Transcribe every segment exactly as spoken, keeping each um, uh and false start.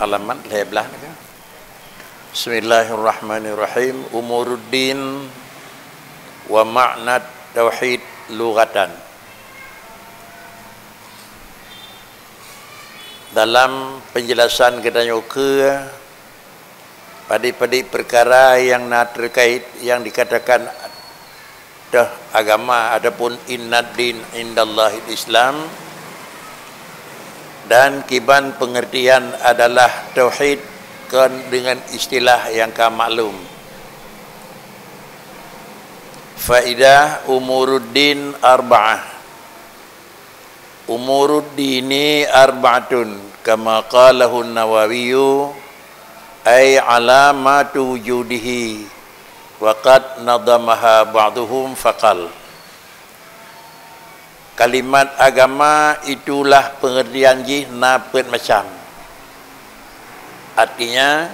Alamat lhèe blaih nyoe. Bismillahirrahmanirrahim. Umuluddin wa ma'na tauhid lughatan. Dalam penjelasan geutanyoe keu padé-padé peukara nyang na terkait nyang dikatakan teuh agama ataupun innad din indallahil Islam, dan kiban pengertian adalah tauhid kon dengan istilah nyang ka maklum. Faidah umuluddin arba'ah. Umuluddini arba'atun, kama qalahu Nawawiyu, ay alamatu wujudihi, wa qad nadhamaha ba'duhum faqal. Kalimat agama itulah pengertian jih na peuet macam. Artinya,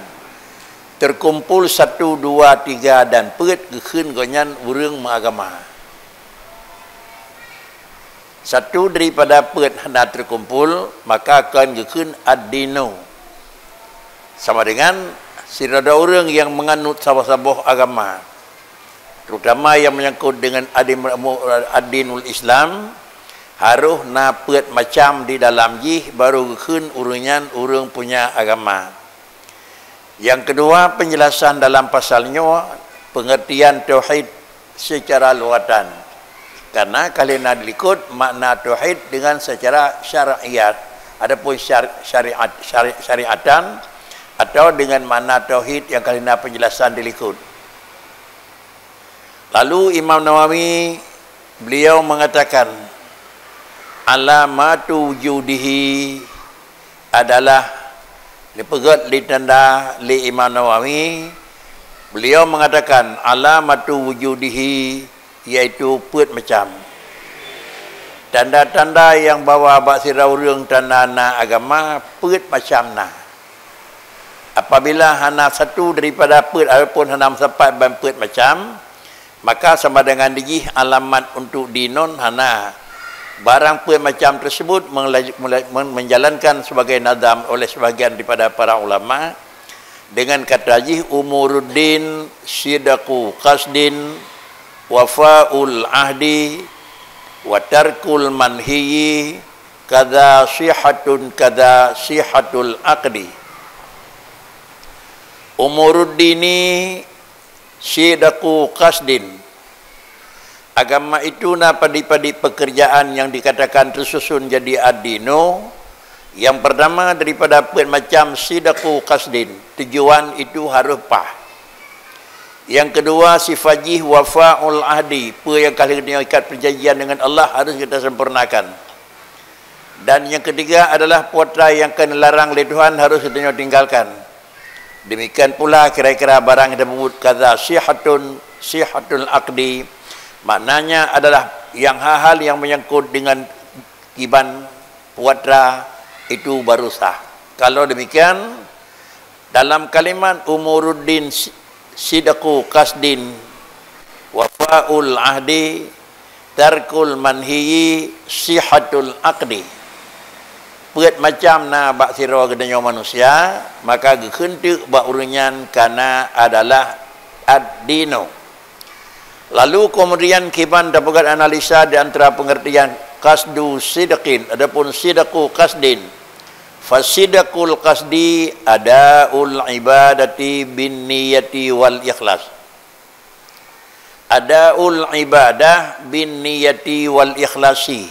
terkumpul satu, dua, tiga, dan peuet geukheun gobnyan ureuëng meuagama. Satu daripada peuet hana terkumpul, maka kon geukheun ad-dinu. Sama dengan sidroe ureuëng nyang meunganut saboh-saboh agama, terutama nyang menyangkut dengan ad-din, ad-dinul Islam, harôh na peuet macam di dalam jih baru geukheun ureuëng nyan ureuëng punya agama. Nyang keudua, penjelasan dalam pasal nyoe, pengertian tauhid secara lughatan. Karena ka lheueh na dilikot makna tauhid dengan secara syariat, adapun syar-, syariat, syari-, syariatan, atau dengan makna tauhid nyang ka lheueh na penjelasan dilikot. Lalu Imam Nawawi, beliau mengatakan, alamatu wujudihi adalah, dipeugét lé tanda lé Imam Nawawi, beliau mengatakan, alamatu wujudihi, yaitu peuet macam. Tanda-tanda nyang bahwa bak sidroe ureuëng tanda na agama, peuet macam na. Apabila hana satu daripada peuet ataupun hana meusapat ban peuet macam, maka sama dengan dijih alamat untuk dinun hana. Barang peuet macam tersebut mengela-, mela-, men-, menjalankan sebagai nazam oleh sebahagian daripada para ulama, dengan kata jih umuluddin sidqu qasdin, wafaul ahdi, wa tarkul manhiyi, kadza sihatun kadza sihatul aqdi. Umuluddini sidqu qasdin. Agama itu na padit-padit pekerjaan nyang dikatakan teususun jadi ad-dinu. Nyang pertama daripada peuet macam sidqu qasdin, tujuan itu harôh paih. Nyang keudua sifat jih wafaul ahdi, peue nyang ka lheueh geutanyoe ikat perjanjian dengan Allah harôh gata sempurnakan. Dan nyang keutiga adalah putra nyang ka neularang lé Tuhan harôh geutanyoe tinggalkan. Demikian pula kira-kira barang nyang teupeubut kadza sihatun, sihatul aqdi, maknanya adalah nyang hal-hal nyang menyangkut dengan kiban putra itu baru sah. Kalau demikian, dalam kalimat umuluddin si-, sidqu qasdin, wafaul ahdi, tarkul manhiyi, sihatul aqdi. Peuet macam na bak sidroe geutanyoe manusia, maka geukheun teuk bak ureuëng nyan kana adalah ad-dinu. Lalu kemudian kiban tapeugét analisa di antara pengertian qasdu sidqin ataupun sidqu qasdin. Fasidqul qasdi adaul ibadati bin niyati wal ikhlas. Adaul ibadah bin niyati wal ikhlasi.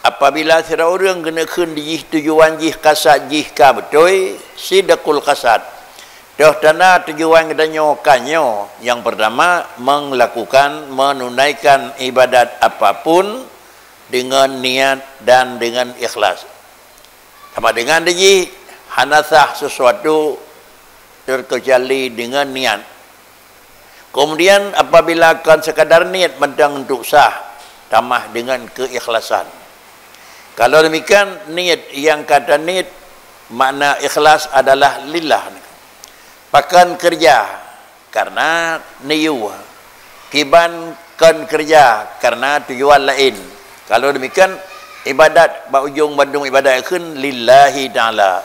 Apabila sidroe ureuëng geuneuk kheun jih tujuan jih kasad jih ka beutôi, sidqul qasad. Toh tanda tujuan geutanyoe ka nyoe, nyang pertama, melakukan, menunaikan ibadat apapun dengan niat dan dengan ikhlas. Sama dengan dijih hana sah sesuatu terkecuali dengan niat. Kemudian apabila kon sekadar niet mantong untuk sah, tamah dengan keikhlasan. Kalau demikian, niet nyang ka taniet makna ikhlas adalah lillah. Pakon keureuja karena niyeu, kiban kon keureuja karena tujuan laén. Kalau demikian, ibadat bak ujong bandum ibadat kheun lillahi ta'ala.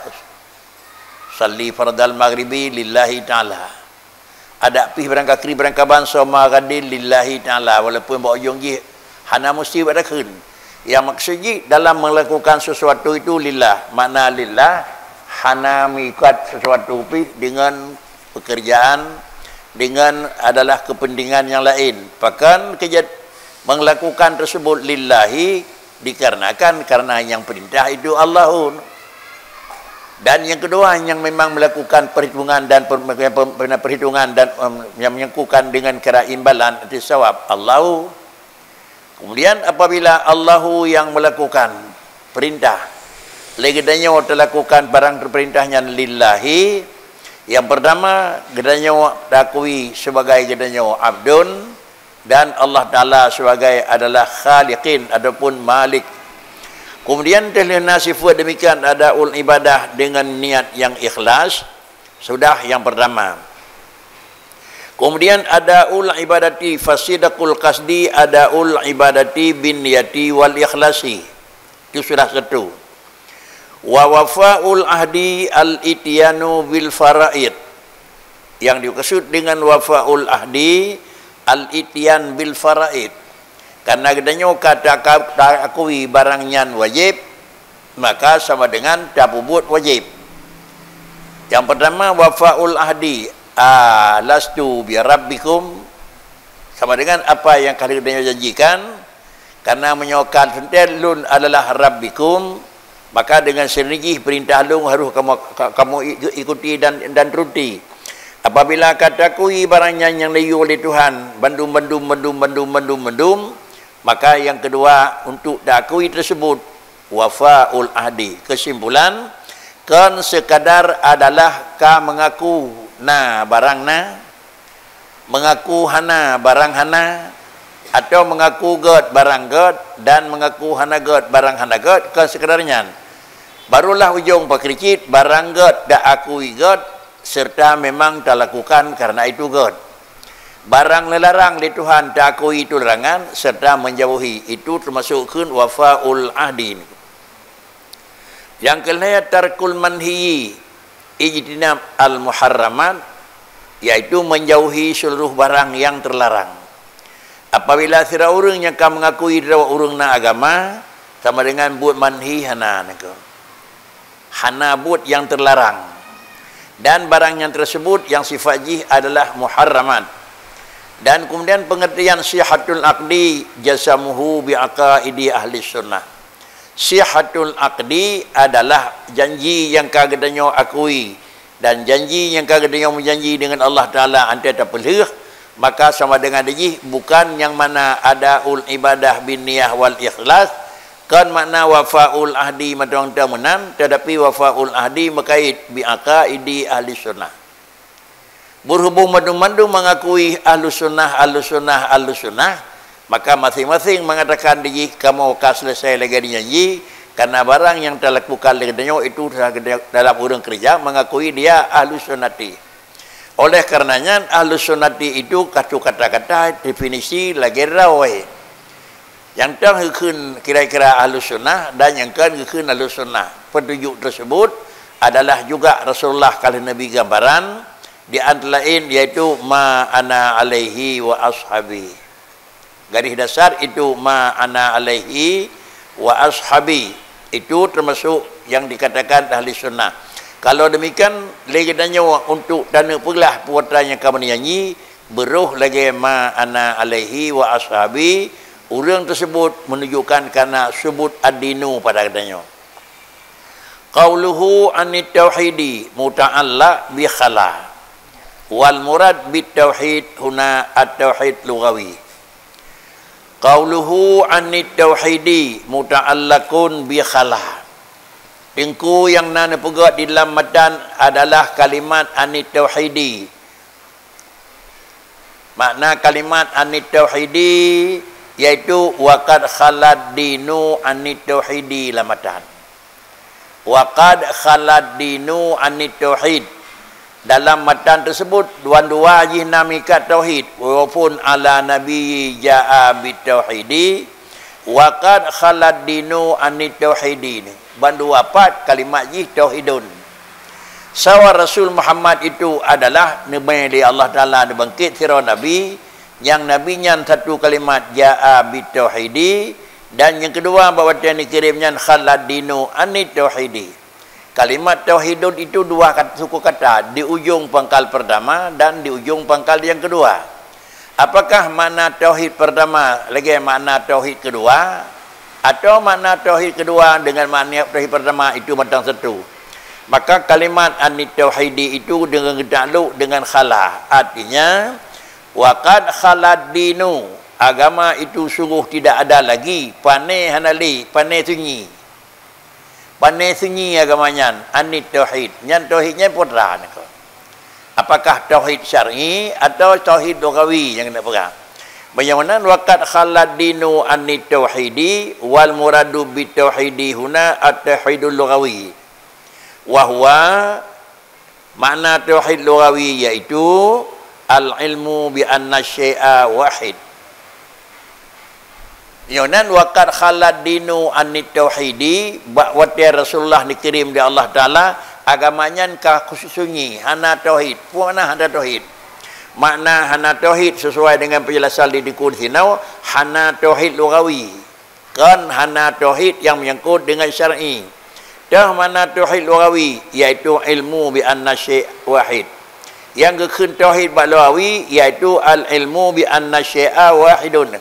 Salli fardal maghribi lillahi ta'ala. Adak pih barangkakri barangkaban soma gadin lillahi ta'ala, walaupun bak ujong jih hana musti bak takheun. Yang maksud jih dalam melakukan sesuatu itu lillah. Makna lillah hana mengikat sesuatu pih dengan pekerjaan, dengan adalah kepentingan yang lain. Bahkan kejat melakukan tersebut lillahi dikarenakan karena yang perintah itu Allahu. Dan yang kedua yang memang melakukan perhitungan dan per-, per-, perhitungan dan, em, yang menyangkutkan dengan kira imbalan itu sawab Allahu. Kemudian apabila Allahu yang melakukan perintah, lé geutanyoe teulakukan barang perintah nyan lillahi, yang pertama geutanyoe takui sebagai geutanyoe abdun, dan Allah Ta'ala sebagai adalah khaliqin ataupun malik. Kemudian teulheueh na sifat demikian adaul ibadah dengan niat yang ikhlas, sudah yang pertama. Kemudian adaul ibadati fasidakul qasdi adaul ibadati bin niyati wal ikhlasi. Itu sudah satu. Wa wafaul ahdi al-ityanu bil faraid. Yang dimaksud dengan wafaul ahdi al-ityan bil faraid. Karena geutanyoe ka ta-, ka taakui barang nyan wajib, maka sama dengan tapubuet wajib. Yang pertama, wafaul ahdi, alastu bi rabbikum, sama dengan apa yang ka geutanyoe janjikan, karena meunyoe ka teuntèe lôn adalah rabbikum, maka dengan sendiri jih perintah lôn harus kamoe, ka-, kamoe i-, ikuti dan, dan turuti. Apabila ka takui barang nyan nyang neuyue lé Tuhan, bandum, bandum, bandum, bandum, bandum, bandum, maka yang kedua untuk takui tersebut wafaul ahdi. Kesimpulan, kon sekadar adalah ka mengaku na barang na, mengaku hana barang hana, atau mengaku gèt barang gèt dan mengaku hana gèt barang hana gèt, kon sekadar nyan. Barulah ujong pakri cit barang gèt taakui gèt serta memang talakukan karena itu gèt. Barang neularang lé Tuhan taakui itu larangan serta menjauhi, itu termasuk kheun wafaul ahdi. Nyang keulhèe tarkul manhiyi ijtinab al muharramat, yaitu menjauhi seluruh barang yang terlarang. Apabila sidroe ureueng nyang ka mengakui droe ureueng na agama, sama dengan buet manhi hana niko. Hana buet yang terlarang. Dan barang yang tersebut yang sifat jih adalah muharramat. Dan kemudian pengertian sihatul aqdi jasamuhu bi aqaidi ahli sunnah. Sihatul aqdi adalah janji yang ka geutanyoe akui dan janji nyang ka geutanyoe meujanji dengan Allah Taala antée tapeulheueh, maka sama dengan jih bukan nyang mana adaul ibadah bin niyah wal ikhlas, kon makna wafaul ahdi mantong teumeunan, tetapi wafaul ahdi meukait bi aqaidi ahli sunnah. Berhubung mandum-mandum mengakui ahlu sunnah, ahlu sunnah, ahlu sunnah, maka masing-masing mengatakan di jih kamoe ka selesai lagée nyan jih, karena barang nyang talakukan lé geutanyoe itu dalam ureuëng keureuja mengakui dia ahlu sunnati. Oleh karenanya ahlu sunnati itu katu kata-kata definisi lagée droe. Nyang teuh geukheun kira-kira ahlu sunnah dan nyang kon geukheun ahlu sunnah. Petunjuk tersebut adalah juga Rasulullah ka lheueh neubi gambaran, di antara lain yaitu ma ana alaihi wa ashabi. Garis dasar itu ma ana alaihi wa ashabi. Itu termasuk yang dikatakan ahli sunnah. Kalau demikian, lé geutanyoe untuk taneuk peuglah putra nyang ka meunyanyi, beurôh lagée ma ana alaihi wa ashabi, ureuëng tersebut menunjukkan karena subut ad-dinu pada geutanyoe. Qauluhu anit tauhidi muta'allaq bi khala. Wal murad bit tauhid huna at-tauhid lughawi. Qauluhu anit tauhidi muta'allaqun bi khala. Teungku nyang na neupeugét di lam matan adalah kalimat anit tauhidi. Makna kalimat anit tauhidi yaitu waqad khalad dinu anit tauhidi lam matan. Waqad khalad dinu anit tauhid. Dalam matan tersebut, dua-dua jih na meuikat tauhid, walaupun ala nabi jaa bit tauhidi, waqad khalad dinu anit tauhidi. Bandua pat kalimat jih tauhidun. Sawa Rasul Muhammad itu adalah neubri lé Allah Taala neubangkét sidroe nabi, nyang nabi nyan satu kalimat, jaa bitauhidi, dan nyang keudua bak watée neukirém nyan, khaladinu anit tauhidi. Kalimat tauhidun itu dua kat-, suku kata, di ujong pangkal pertama dan di ujong pangkal yang kedua. Apakah makna tauhid pertama lagée makna tauhid kedua, atau makna tauhid kedua dengan makna tauhid pertama itu mantong satu? Maka kalimat anit tauhidi itu dengan takluk dengan khala. Artinya, wa qad khalad dinu, agama itu sungguh tidak ada lagi, pane hana lé, pane sunyi. Pane sunyi agama nyan, anit tauhid. Nyan tauhid nyan peue treuk niko? Apakah tauhid syar'i atau tauhid lughawi nyang keuneuk peugah? Meunyoe meunan, wa qad khalad dinu anit tauhidi, wal muradu bit tauhidi huna at-tauhidul lughawi. Wa huwa, makna tauhid lughawi yaitu al-ilmu bi anna syai'a wahid. Nyoe nan, wa qad khalat dinu anit tauhidi, bak watée Rasulullah neukirém lé Allah Taala, agama nyan ka khusus sunyi, hana tauhid. Peue makna hana tauhid? Makna hana tauhid sesuai dengan penjelasan di dikun sinoe, hana tauhid lughawi. Kon hana tauhid nyang menyangkut dengan syar'i. Teuh makna tauhid lughawi, yaitu ilmu bi anna syai' wahid. Nyang geukheun tauhid bak lughawi, yaitu al-ilmu bi anna syai'a wahidun.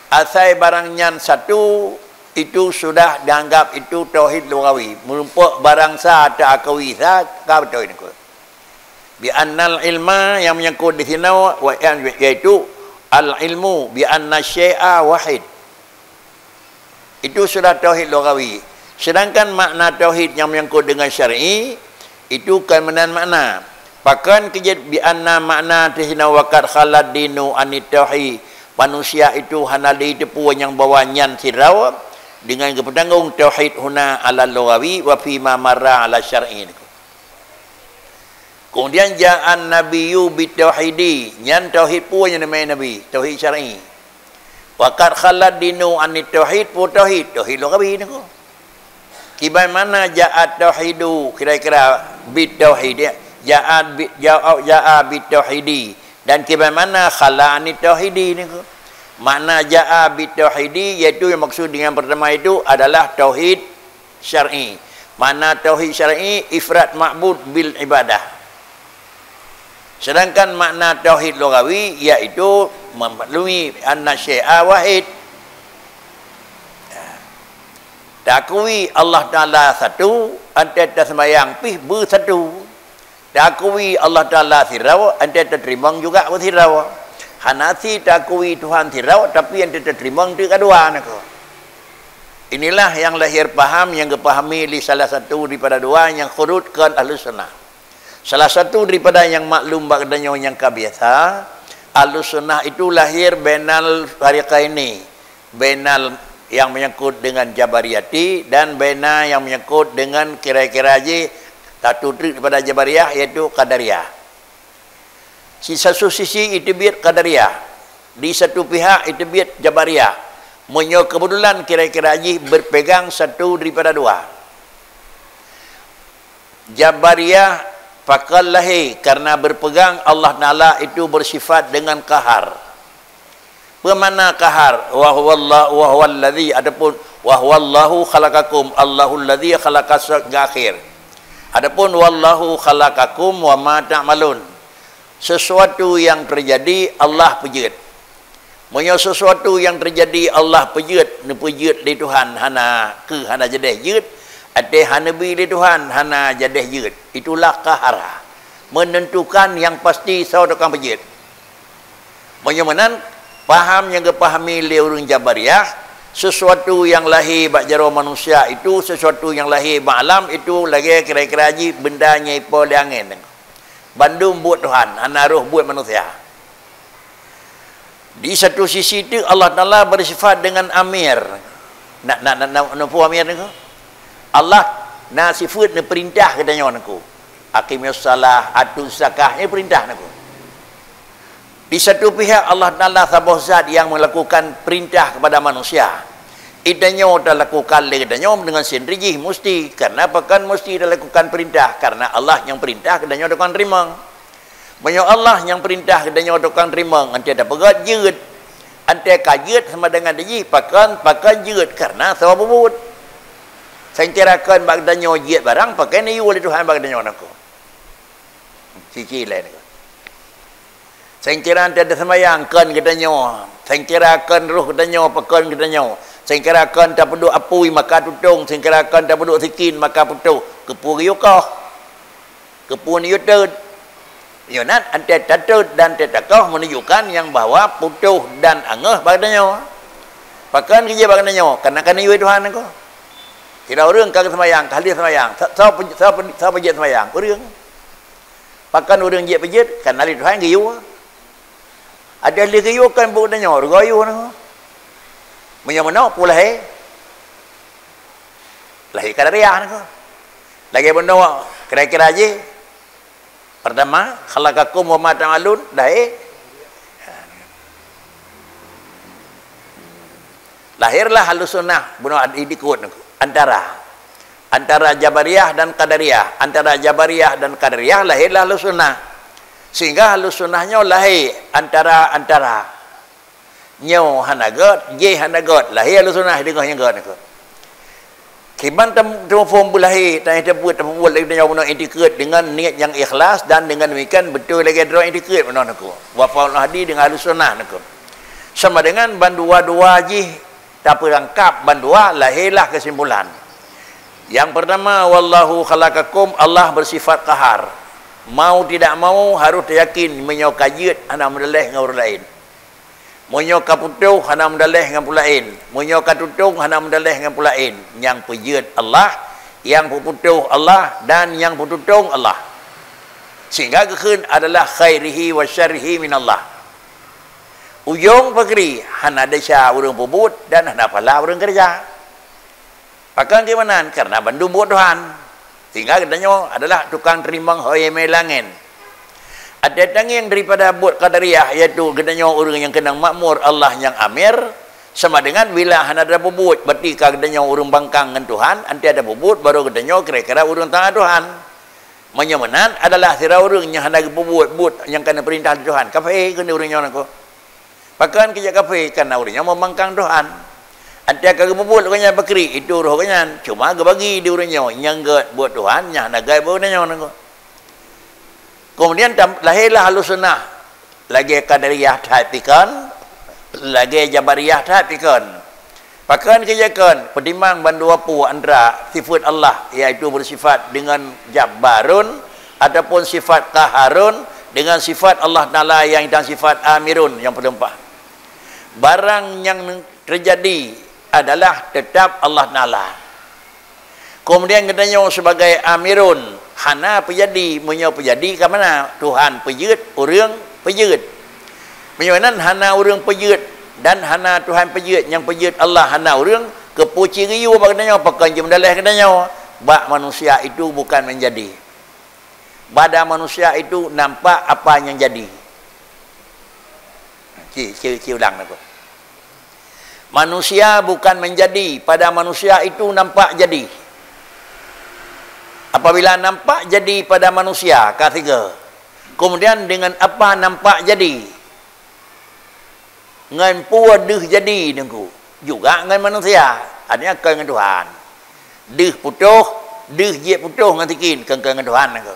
Asai barang nyan satu, itu sudah dianggap itu tauhid lughawi. Meurumpok barang sa teuakui sa, ka beutôi niko. Bi annal ilma, nyang menyangkut di sinoe, wa, yaitu al-ilmu bi anna syai'a wahid. Itu sudah tauhid lughawi. Sedangkan makna tauhid nyang menyangkut dengan syar'i, itu kon meunan makna. Pakon keu jeuet bi anna makna di sinoe wa qad khalat dinu anit tauhid, manusia itu hana lé teupeu nyang bahwa nyan sidroe, dengan geupeutanggong tauhid huna ala lughawi wa fi ma marra ala syar'i. Kemudian, ja'an nabiyyu bitauhidi, nyan tauhid peue nyang neumé Nabi? Tauhid syar'i. Wa qad khalat dinu anit tauhid, peue tauhid? Tauhid lughawi niko. Kiban makna ja'a tauhidu, kira-kira bitauhid, ya. Ja'a bi-, ja'a, ja'a bitauhidi. Dan kiban makna khala anit tauhidi niko. Makna ja'a bitauhidi, yaitu yang maksud dengan pertama itu adalah tauhid syar'i. Makna tauhid syar'i, ifrad ma'bud bil ibadah. Sedangkan makna tauhid lughawi, yaitu memaklumi anna syai'a wahid. Takui Allah Taala satu, antai taseumayang pih beusatu. Takui Allah Taala sidroe, antai tateurimong juga beusatu. Hana si takui Tuhan sidroe, tapi antai tateurimong teuk ka dua niko. Inilah yang lahir paham nyang geupahami lé salah satu daripada dua nyang khurut kon Ahlus Sunnah. Salah satu daripada nyang maklum bak geutanyoe nyang ka biasa, Ahlus Sunnah itu lahir bainal fariqaini, bainal yang menyangkut dengan Jabariyati dan baina yang menyangkut dengan kira-kira jih satu treuk daripada Jabariyah, yaitu Qadariyah. Di satu sisi iteubiet Qadariyah, di satu pihak iteubiet Jabariyah. Meunyoe keubeutulan kira-kira jih berpegang satu daripada dua. Jabariyah pakon lahé karena berpegang Allah Taala itu bersifat dengan qahar. Peue makna qahar? Wa huwalla-, wa huwallazi, ataupun wa huwallahu khalaqakum, Allahul ladzi khalaqa sa-, hingga akhir. Ataupun wallahu khalaqakum wa ma ta'malun. Sesuatu yang terjadi, Allah peujeuet. Meunyoe sesuatu nyang teujadi Allah peujeuet, neupeujeuet lé Tuhan hana keu hana jadeh jeuet, até hana neubi lé Tuhan hana jadeh jeuet, itulah qahara, menentukan nyang pasti soe tukang peujeuet. Meunyoe meunan, paham nyang geupahami lé ureuëng Jabariyah, sesuatu nyang lahé bak jaroe manusia itu, sesuatu nyang lahé bak alam itu lagée kira-kira jih benda nyang ipo lé angén. Bandum buet Tuhan, hana roh buet manusia. Di satu sisi tu Allah Taala bersifat dengan amir. Nak, nak, nak, nak, nak peue amir niko? Allah na sifeut neupeurintah geutanyoe niko. Aqimus shalah, atuz zakah, nyan perintah niko. Di satu pihak Allah Taala saboh zat yang melakukan perintah kepada manusia. Geutanyoe talakukan lé geutanyoe deungon sendiri jih musti, karena pakon musti talakukan peurintah, karena Allah nyang peurintah geutanyoe tukang teurimong. Meunyoe Allah nyang peurintah geutanyoe tukang teurimong, anté tapeugét jeuet. Anté ka jeuet sama dengan jih pakon, pakon jeuet, karena saboh bubuet. Seucara kon bak geutanyoe jeuet barang, pakon neuyue lé Tuhan bak geutanyoe nakeuh. Sisi laén. Seucara anté taseumayang kon geutanyoe, seucara kon roh geutanyoe, pakon geutanyoe, seucara kon tapeuduek apui maka tutong, seucara kon tapeuduek sikin maka putôh, keupeue geuyue koh, keupeue neuyue tôt. Nyoe nan anté tatôt dan anté takoh menunjukkan nyang bahwa putôh dan angeuh bak geutanyoe. Pakon geujeuet bak geutanyoe, karena ka neuyue Tuhan koh. Sidroe ureuëng ka geuseumayang, ka habéh seumayang, sa-, sa-, sa-, sa-, peujeuet seumayang, ureuëng. Pakon ureuëng jeuet peujeuet, karena lé Tuhan geuyue. Adak lé geuyue kon buet tanyoe, rugoe yue nyoe. Meunyoe meunoe peue lahé? Lahé Qadariyah nyoe. Lagée bunoe kira-kira jih. Pertama, khalaqakum wa ma ta'malun, lahé. Lahirlah Ahlussunnah bunoe di, di Kut nyoe. Antara, antara Jabariyah dan Qadariyah, antara Jabariyah dan Qadariyah lahirlah Ahlussunnah. Sehingga Ahlussunnah nyoe lahé antara-antara. Nyoe hana gét, jéh hana gét, lahé Ahlussunnah deungoh nyang gét nyoe. Kiban tem-, teumuphom beulahé, dan teupeu-, teupeubuet lagée nyoe bunoe itikeuet deungon niet nyang ikhlas dan deungon demikian beutôi lagée droe itikeuet bunoe nyoe. Wa Faul Ahdi deungon Ahlussunnah nyoe. Sama dengan bandua-dua jih tapeurangkap bandua lahirlah kesimpulan. Yang pertama, wallahu khalaqakum, Allah bersifat qahar. Mau tidak mau harus tayakin meunyoe ka jeuet hana meudaléh ngon ureuëng laén. Meunyoe ka putôh hana meudaléh ngon peue laén. Meunyoe ka tutong hana meudaléh ngon peue laén. Nyang peujeuet Allah, nyang peuputôh Allah dan nyang peututong Allah. Sehingga geukheun adalah khairihi wa syarrihi minallah. Ujong pakri hana desya ureuëng peubuet dan hana phala ureuëng keureuja. Pakon keuh meunan? Karena bandum buet Tuhan. Sehingga geutanyoe adalah tukang teurimong ho iémé langén. Até tangieng daripada buet Qadariyah, yaitu geutanyoe ureuëng nyang keunong makmur, Allah nyang amir, sama dengan bila hana ada peubuet, berarti ka geutanyoe ureuëng bangkang ngon Tuhan, até ada peubuet, baru geutanyoe kira-kira ureuëng taat Tuhan. Meunyoe meunan adalah sidroe ureuëng nyang hana geupeubuet buet nyang ka neupeurintah lé Tuhan, kafé keuh ureuëng nyoe nangko. Pakon keu jak kafé? Karena ureuëng nyoe meubangkang Tuhan. Até ka geupeubuet lé gobnyan pakri, itu roh gobnyan, cuma geubagi di ureuëng nyoe nyang gét buet Tuhan, nyang hana gét buet ureuëng nyoe nangko. Kemudian tam-, lahirlah Ahlussunnah. Lagée Qadariyah that pikon, lagée Jabariyah that pikon. Pakon keuh jak kon, peutimang bandua peue antara sifat Allah, yaitu bersifat dengan Jabbarun ataupun sifat Qaharun dengan sifat Allah Taala nyang tang sifat Amirun nyang peuleumpah. Barang nyang terjadi adalah tetap Allah Taala. Kemudian geutanyoe sebagai amirun, hana peujadi, meunyoe peujadi ka mana? Tuhan peujeuet, ureuëng peujeuet. Meunyoe nan hana ureuëng peujeuet dan hana Tuhan peujeuet, nyang peujeuet Allah hana ureuëng, keupeue ciri yue bak geutanyoe, pakon jeuet meudaléh geutanyoe? Bak manusia itu bukan menjadi. Pada manusia itu nampak apa yang jadi. Ci, ci, ci ulang lagu. Manusia bukan menjadi, pada manusia itu nampak jadi. Apabila nampak jadi pada manusia, ka tiga. Kemudian dengan apa nampak jadi? Ngon peue deuh jadi, Teungku? Juga ngon manusia, artinya kon ngon Tuhan. Deuh putôh, deuh jeuet putôh ngon sikin, kon, kon ngon Tuhan, Teungku.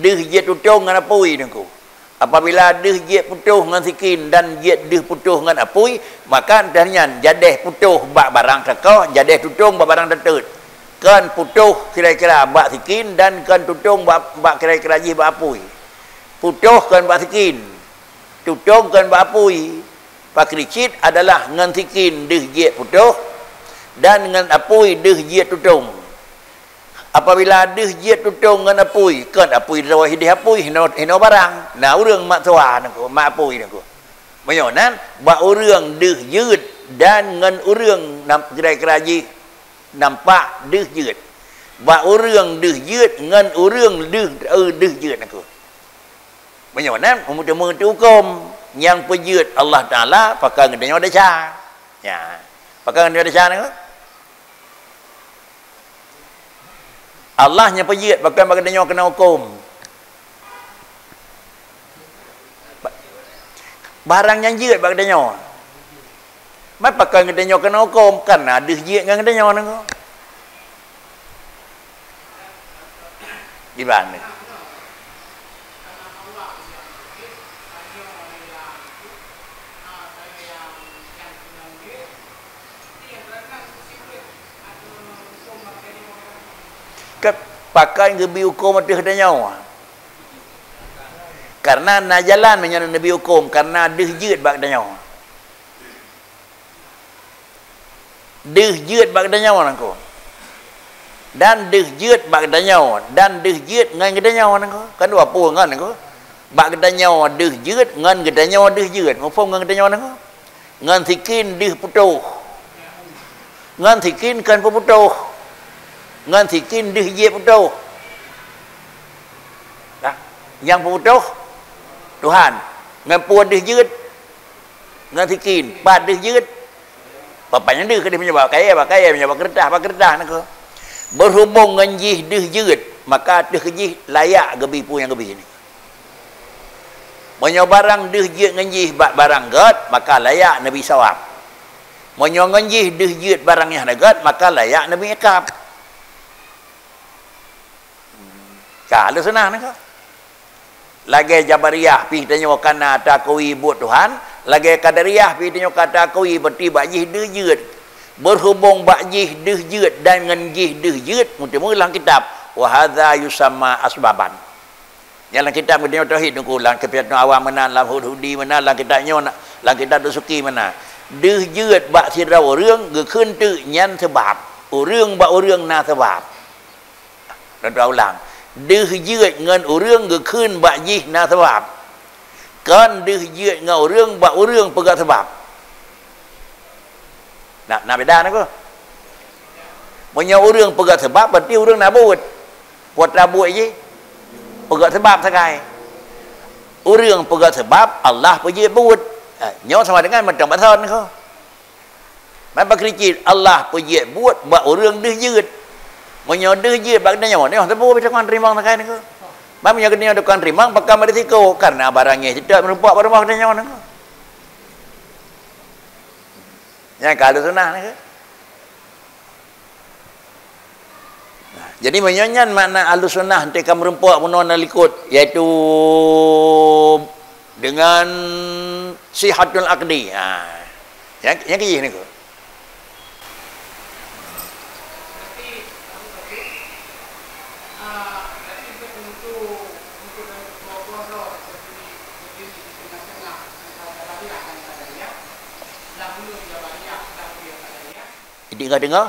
Deuh jeuet tutong ngon apui, Teungku. Apabila deuh jeuet putôh ngon sikin dan jeuet deuh putôh ngon apui, maka dan nyan jadeh putôh bak barang takoh, jadeh tutong bak barang tatot. Kon putôh kira-kira bak sikin dan kon tutong bak, bak kira-kira jih bak apui. Putôh kon bak sikin, tutong kon bak apui. Pakri cit adalah ngon sikin deuh jeuet putôh dan ngon apui deuh jeuet tutong. Apabila deuh jeuet tutong ngon apui, kon apui droe hideh apui, hino, hino barang. Na ureuëng mak tuha nangko, mak apui nangko. Meunyoe nan, bak ureuëng deuh jeuet dan ngon ureuëng nam-, kira-kira jih nampak deuh jeuet. Bak ureuëng deuh jeuet ngon ureuëng deuh, eh, deuh jeuet nangko. Meunyoe nan, meuteumeung teuh hukôm, nyang peujeuet Allah Taala, pakon geutanyoe desya. Ya. Pakon nyoe desya nyoe? Allah nyang peujeuet, pakon bak geutanyoe keuneuk huköm. Ba-, barang nyang jeuet bak geutanyoe. Mat pakon geutanyoe keuneuk huköm, kareuna deuh jeuet ngon geutanyoe nyoe. Di mana? Ke-, pakon geubri huköm ateueh geutanyoe? Kareuna na jalan meunyoe neubri huköm, kareuna deuh jeuet bak geutanyoe. Deuh jeuet bak geutanyoe nangko. Dan deuh jeuet bak geutanyoe, dan deuh jeuet ngon geutanyoe nangko. Kan dua peue ngon nangko. Bak geutanyoe deuh jeuet, ngon geutanyoe deuh jeuet. Muphom ngon geutanyoe nangko? Ngon sikin deuh putôh. Ngon sikin kon peuputôh. Ngon sikin deuh jeuet putôh. Nah, nyang peuputôh Tuhan. Ngon peue deuh jeuet? Ngon sikin. Pat deuh jeuet? Papan nyang deuh keudeh meunyoe bak kayèe, bak kayèe, meunyoe bak keureutah, bak keureutah nangko. Beuhubong ngon jih deuh jeuet, maka ateueh jih layak geubri peue nyang geubri nyoe. Meunyoe barang deuh jeuet ngon jih bak barang gèt, maka layak neubri sawab. Meunyoe ngon jih deuh jeuet barang nyang hana gèt, maka layak neubri ikab. Ka, ahlu sunnah nangko. Lagèe Jabariyah pih tanyoe ka na takawi buet Tuhan, lagèe Qadariyah pih tanyoe ka takawi, berarti bak jih deuh jeuet. Beuhubong bak jih deuh jeuet dan ngon jih deuh jeuet, meuteumé lam kitab, "Wa hadza yusamma asbaban." Nyang lam kitab geutanyoe tauhid nyoe, lam kitab awam meunan, lam Hud-, Hudi meunan, lam kitab nyoe na, lam kitab Dasuki meunan. Deuh jeuet bak sidroe ureueng geukheun teuk nyan seubab. Ureueng bak ureueng na seubab. Lôn ulang. Deuh jeuet ngon ureueng geukheun bak jih na seubab. Kon deuh jeuet ngon ureueng bak ureueng peugah seubab. Na, na beda nangko. Meunyoe ureueng peugah seubab, berarti ureueng na buet. Peue buet jih? Peugah seubab sagai. Ureueng peugah seubab, Allah peujeuet buet. Eh, nyoe sama dengan mantong bason nangko. Mat bak keulikét, Allah peujeuet buet bak ureueng deuh jeuet. Meunyoe deuh jeuet bak geutanyoe, nyoe teupeu bita kon teurimong sagai nangko. Mat meunyoe geutanyoe tukang teurimong, pakon meurisiko, kareuna barang nyoe teutab meurumpok bak rumoh geutanyoe nangko. Nyan ka ahlu sunnah nangko. Nah, jadi meunyoe nyan makna ahlu sunnah teuka meurumpok bunoe na likot, yaitu dengan sihatul aqdi. Ha. Nyang, nyang keu jih nangko. Jadi, dengar-dengar?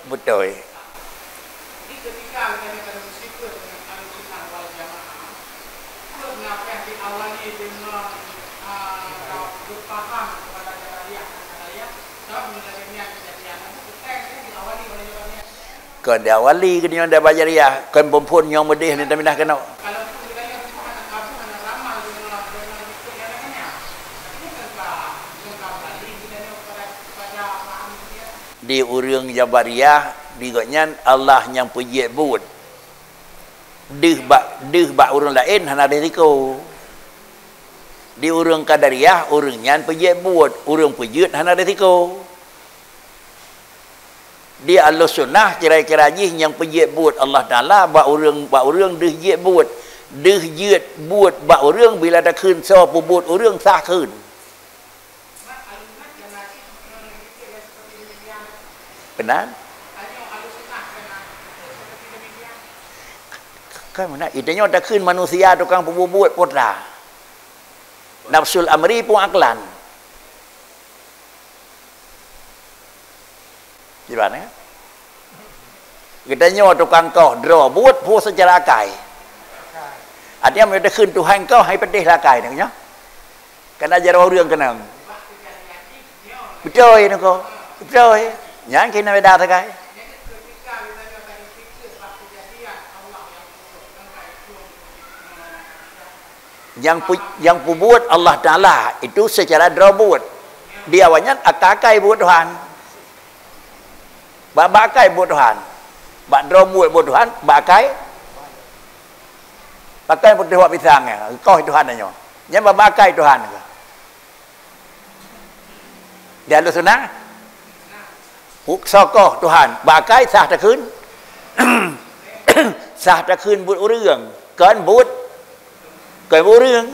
Beutôi. Kon diawali geutanyoe di Jabariyah, kon phon-phon nyang meudeh ni taminah keunoe. Di ureueng Jabariyah, di gobnyan Allah nyang peujeuet buet. Deuh bak, deuh bak ureueng laén hana risiko. Di ureueng Qadariyah, ureueng nyan peujeuet buet, ureueng peujeuet hana risiko. Di Ahlussunnah, kira-kira jih nyang peujeuet buet Allah Taala bak ureueng, bak ureueng deuh jeuet buet. Deuh jeuet buet bak ureueng bila takheun soe peubuet ureueng sah kheun. Meunan? Kan meunan, geutanyoe takheun manusia tukang peubuet-buet peue atra. Nafsul amri peue aklan. Di mana? Geutanyoe tukang koh droe buet peue seucara akai. Artinya, meunyoe takheun Tuhan koh, hai peudeh lah akai nyoe. Kana jaroe ureueng keunong. Beutôi niko. Beutôi. Nyan keuh na beda sagai. Nyang pu-, nyang peubuet Allah Taala itu secara droe buet. Di awaknyan akai-akai buet Tuhan. Bak, bak akai buet Tuhan. Bak droe buet, buet Tuhan, bak akai. Pakai putôh wak pisang nyan, koh Tuhan nyoe. Nyan bak, bak akai Tuhan. Di Ahlussunnah, soe koh Tuhan, bak akai sah takheun. Sah takheun buet ureuëng, kon buet, kon buet ureuëng.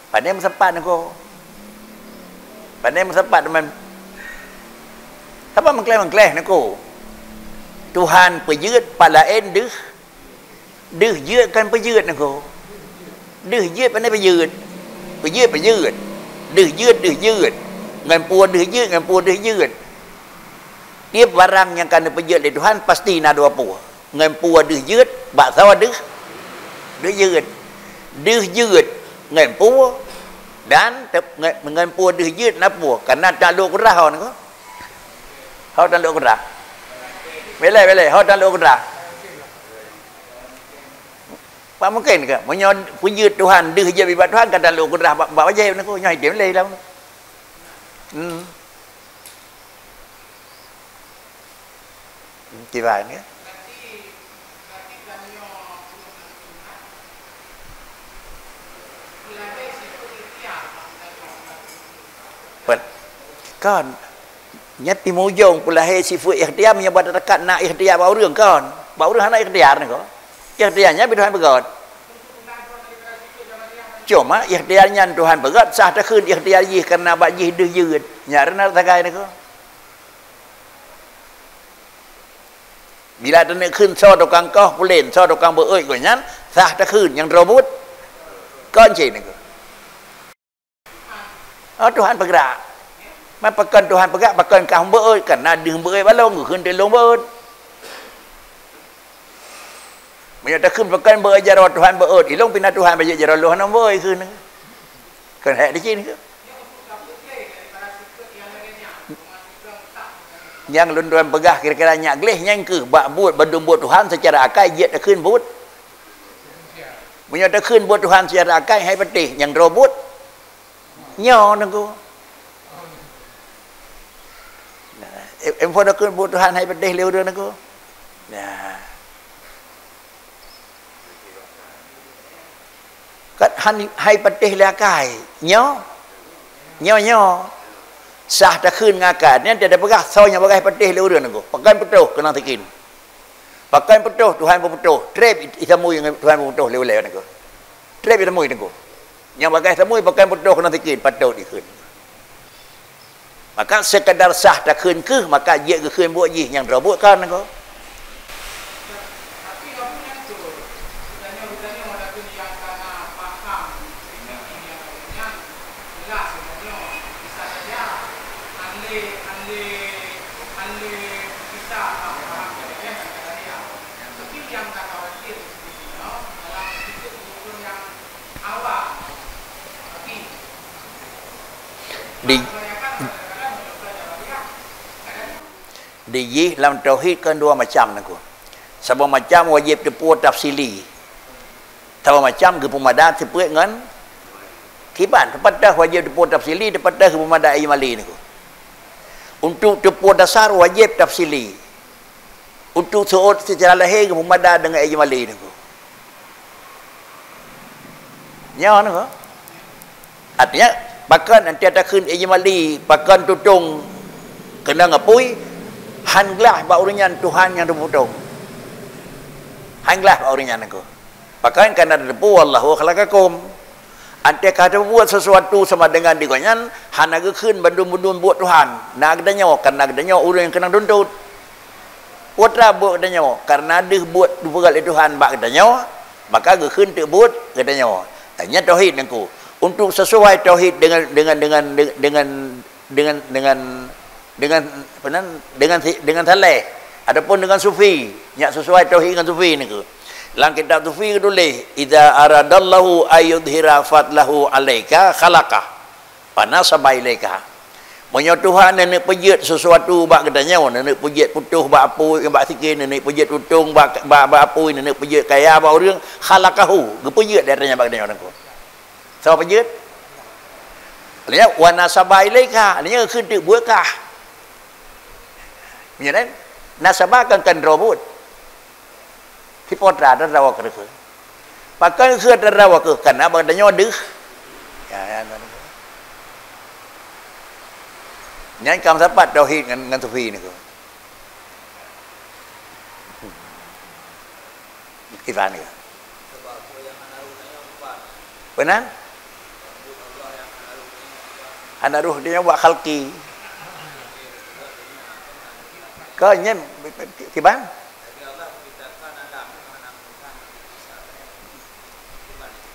Pane meusapat niko? Pane meusapat teuma? Sapa meukleh-meukleh niko? Tuhan peujeuet, pat laén deuh. Deuh jeuet kon peujeuet niko? Deuh jeuet pane peujeuet? Peujeuet, peujeuet. Deuh jeuet, deuh jeuet. Ngon peue deuh jeuet, ngon peue deuh jeuet. Tiep barang nyang ka neupeujeuet lé Tuhan pasti na dua peue. Ngon peue deuh jeuet, bak soe deuh, deuh jeuet. Deuh jeuet ngon peue dan tep-, ngon, ngon peue deuh jeuet na peue. Kana taklok keu droe niko? Ho taklok keu droe? Beleh, beleh, ho taklok keu droe? Pak mungkin ke? Meunyoe peujeuet Tuhan, deuh jeuet bak Tuhan, ka taklok keu droe bak, bak wajéb niko, nyoe item lé lam. Hmm. Kiban, ya. Pen-, kan, nyan pih mujông peulahé sifeuet ikhtiar meunyoe bak takat na ikhtiar bak ureuëng, kan? Bak ureuëng hana ikhtiar niko. Ikhtiar nyan bak Tuhan peugöt. Cuma ikhtiar nyan Tuhan peugöt sah takheun ikhtiar jih kareuna bak jih deuh jeuet. Nyan reunoe sagai niko. Bila taneuk kheun soe tukang koh pulen, soe tukang beuet gobnyan, sah takheun nyang droe buet. Kon cit niko. Oh, Tuhan peugrak. Man pakon Tuhan peugrak, pakon kah beuet, kareuna deuh beuet balong, geukheun teuh lôn beuet. Meunyoe takheun pakon beuet jaroe Tuhan beuet, ilong pih na Tuhan bajeuet jaroe lôn hana beuet kheun. Kon hék di cin keu. Nyang lôn tuan peugah kira-kira nyak gleh nyang keuh bak buet bandum buet Tuhan secara akai jeuet takheun buet. Meunyoe takheun buet Tuhan secara akai hai patéh nyang droe buet. Nyoe nangku. Nah, em, em pun aku buet Tuhan hai patéh lé ureuëng nangku. Nah. Kat han hai patéh lé akai. Nyoe. Nyoe, nyoe. Sah takheun ngon akai. Nyan tiada peugah soe nyang bagah patéh lé ureuëng nangku. Pakon putôh keunong sikin. Pakon putôh Tuhan peuputôh. Treb itamui ngon Tuhan peuputôh lé ulée nangku. Treb itamui nangku. Nyang bagah tamui pakon putôh keunong sikin, patot dikheun. Maka sekadar sah takheun keuh, maka jeuet geukheun buet jih nyang droe buet kan nangku. Di, di jih lam tauhid kan dua macam nangku. Saboh macam wajéb teupeu tafsili. Saboh macam geupeumada teupeu ngon kiban. Teupatah wajéb teupeu tafsili, teupatah geupeumada ijmali nangku. Untuk teupeu dasar wajéb tafsili. Untuk seuôt seucara lahé geupeumada deungon ijmali nangku. Nyoe nangku. Artinya, pakon anti takheun ijmali, pakon tutong keunong apui, han glah bak ureuëng nyan Tuhan nyang teuputong. Han glah bak ureuëng nyan nangku. Pakon kana teupeu wallahu khalaqakum. Anti ka teubuet sesuatu sama dengan di gobnyan, hana geukheun bandum-bandum buet Tuhan. Na geutanyoe, kareuna geutanyoe ureuëng nyang keunong tuntot. Peue teuma buet geutanyoe, kareuna deuh buet teupeugét lé Tuhan bak geutanyoe, maka geukheun teuk buet geutanyoe. Nyan tauhid nangku. Untuk sesuai tauhid dengan, dengan, dengan, dengan, dengan, dengan, dengan, apa nan, dengan si, dengan saleh ataupun dengan sufi, nyak sesuai tauhid dengan sufi nangku. Lam kitab sufi geutuléh, "Idza aradallahu ayyudhhira fadlahu alaika khalaqah." Panasaba ilaika. Meunyoe Tuhan neuneuk peujeuet sesuatu bak geutanyoe, neuneuk peujeuet putôh bak apui, bak sikin, neuneuk peujeuet tutong bak, bak, bak apui, neuneuk peujeuet kaya bak ureuëng, khalaqahu, geupeujeuet lé geutanyoe bak geutanyoe nangku. Soe peujeuet? Artinya, "Wa nasaba ilaika." Artinya, kheun teuk buet kah. Meunyoe kan, nasaba kan, kan droe buet. Sipotra teudawa keu. Pakon kheun teudawa keu? Karena bak tanyoe deuh. Ya, ya, ya. Nyan ka meusapat tauhid ngon, ngon sufi niko. Kiban niko. Beuna? Hana roh di nyoe bak khalqi. Ka nyan kiban?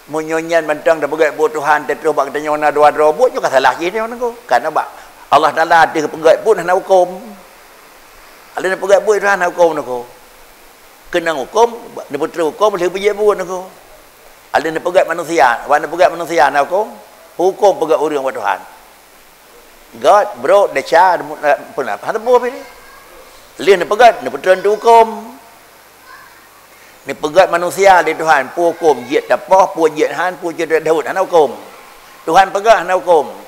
Meunyoe nyan mantong tapeugét buet Tuhan, teutroh bak geutanyoe na dua droe buet, nyoe ka salah jih nyoe nangko. Karena bak Allah Taala teuh peugét buet hana huköm. Alèh neupeugét buet Tuhan hana huköm nangko. Keunong huköm, neupeutroh huköm lheueh peujeuet buet nangko. Alèh neupeugét manusia, bak neupeugét manusia hana huköm, huköm peugét ureuëng bak Tuhan. Gét, brok, desya, puna, hana teupeu pih. Lheueh neupeugét, neupeutroh huköm. Neupeugét manusia lé Tuhan, peue huköm jeuet tapoh, peue jeuet han, peue jeuet deuet, hana huköm. Tuhan peugét hana huköm.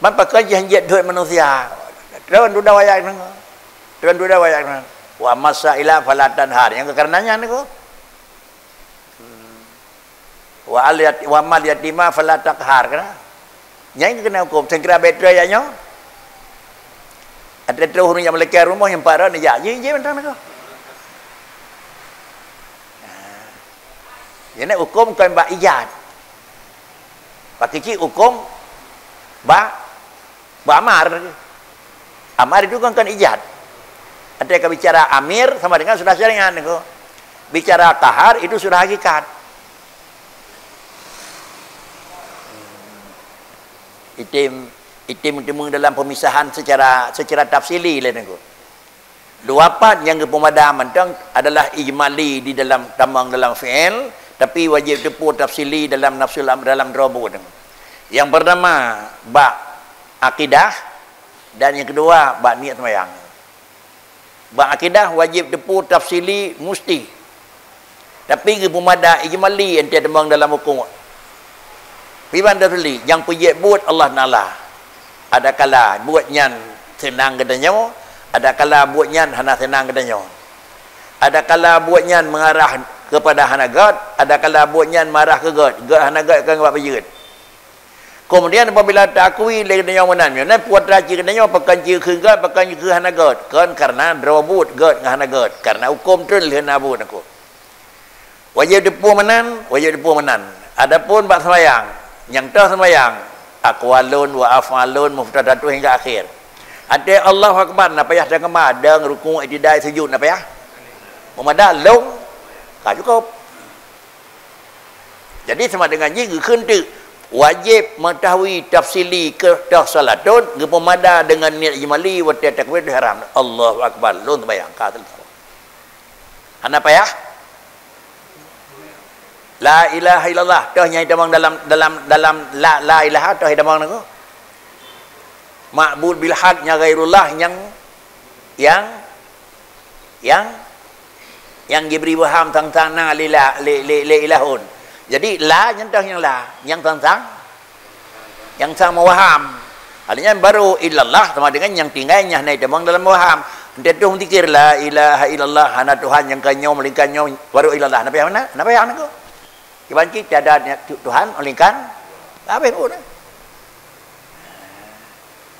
Ban pakon jih jeuet deuet manusia. Tron dudoe ayat nyoe. Tron dudoe ayat nyoe. "Wa ammas saila fala tanhar." Nyang keukareuna nyan niko. "Wa al yat-, wa ammal yatima fala taqhar," kan? Nyan keuh keuneuk huköm, sangkira bèk troh ayat nyoe. Ada troh ureuëng nyang meulakèe rumoh nyang pat rot neujak, jih, jih mantong niko. Nah. Jadi huköm kon bak ijad. Bak keuchik huköm bak Bak amar. Amar itu kan, kan ijad. Ada ka bicara amir sama dengan sudah syariat niko. Bicara qahar itu sudah hakikat. Item, item teumé dalam pemisahan secara, secara tafsili lé niko. Dua pat nyang geupeumada mantong adalah ijmali di dalam tamong dalam fi'il, tapi wajéb teupeu tafsili dalam nafsul am-, dalam droe buet. Yang pertama, bak akidah, dan yang kedua, bak niet seumayang. Bak akidah wajéb teupeu tafsili musti. Tapi geupeumada ijmali enteuk teumong dalam huköm. Kiban tafsili, nyang peujeuet buet Allah Taala. Adakala buet nyan seunang geutanyoe, adakala buet nyan hana seunang geutanyoe. Adakala buet nyan mengarah kepada hana gét, adakala buet nyan mengarah keu gét, gét hana gét kon bak peujeuet. Kemudian apabila taakui lé geutanyoe meunan, meunan putra cit geutanyoe pakon cit keu gét, pakon cit keu hana gét, kon karena droe buet gét ngon hana gét, karena huköm treun lheueh na buet niko. Wajéb teupeu meunan, wajéb teupeu meunan. Adapun bak seumayang, nyang toh seumayang, aqwalun wa af'alun muftadatu hingga akhir. Até Allahu Akbar, na payah tangema, dong, rukuk, i'tidal, sujud, na payah? Meumada lôn, ka cukup. Jadi, sama dengan jih geukheun teuk wajéb mengetahui tafsili keu toh salatun, geupeumada dengan niet ijmali watée takbiratul ihram. Allahu Akbar, lôn seumayang, ka seuleusoe. Hana payah? La ilaha illallah, toh nyang itamong dalam, dalam, dalam la, la ilaha toh itamong niko. Ma'bud bil haq nyang ghairullah nyang, nyang, nyang, nyang jibri waham sang-sang na lila, li, li, li ilahun. Jadi la nyan toh nyang la, nyang sang-sang Nyang sang meuwaham. Hal nyan baru illallah sama dengan nyang tinggai nyang hana itamong dalam meuwaham. Enteuk tuh meudzikir, "La ilaha illallah, hana Tuhan nyang ka nyoe melainkan nyoe," baru illallah. Na payah meunan? Na payah niko. Kiban cit tiada Tuhan melainkan habéh buet.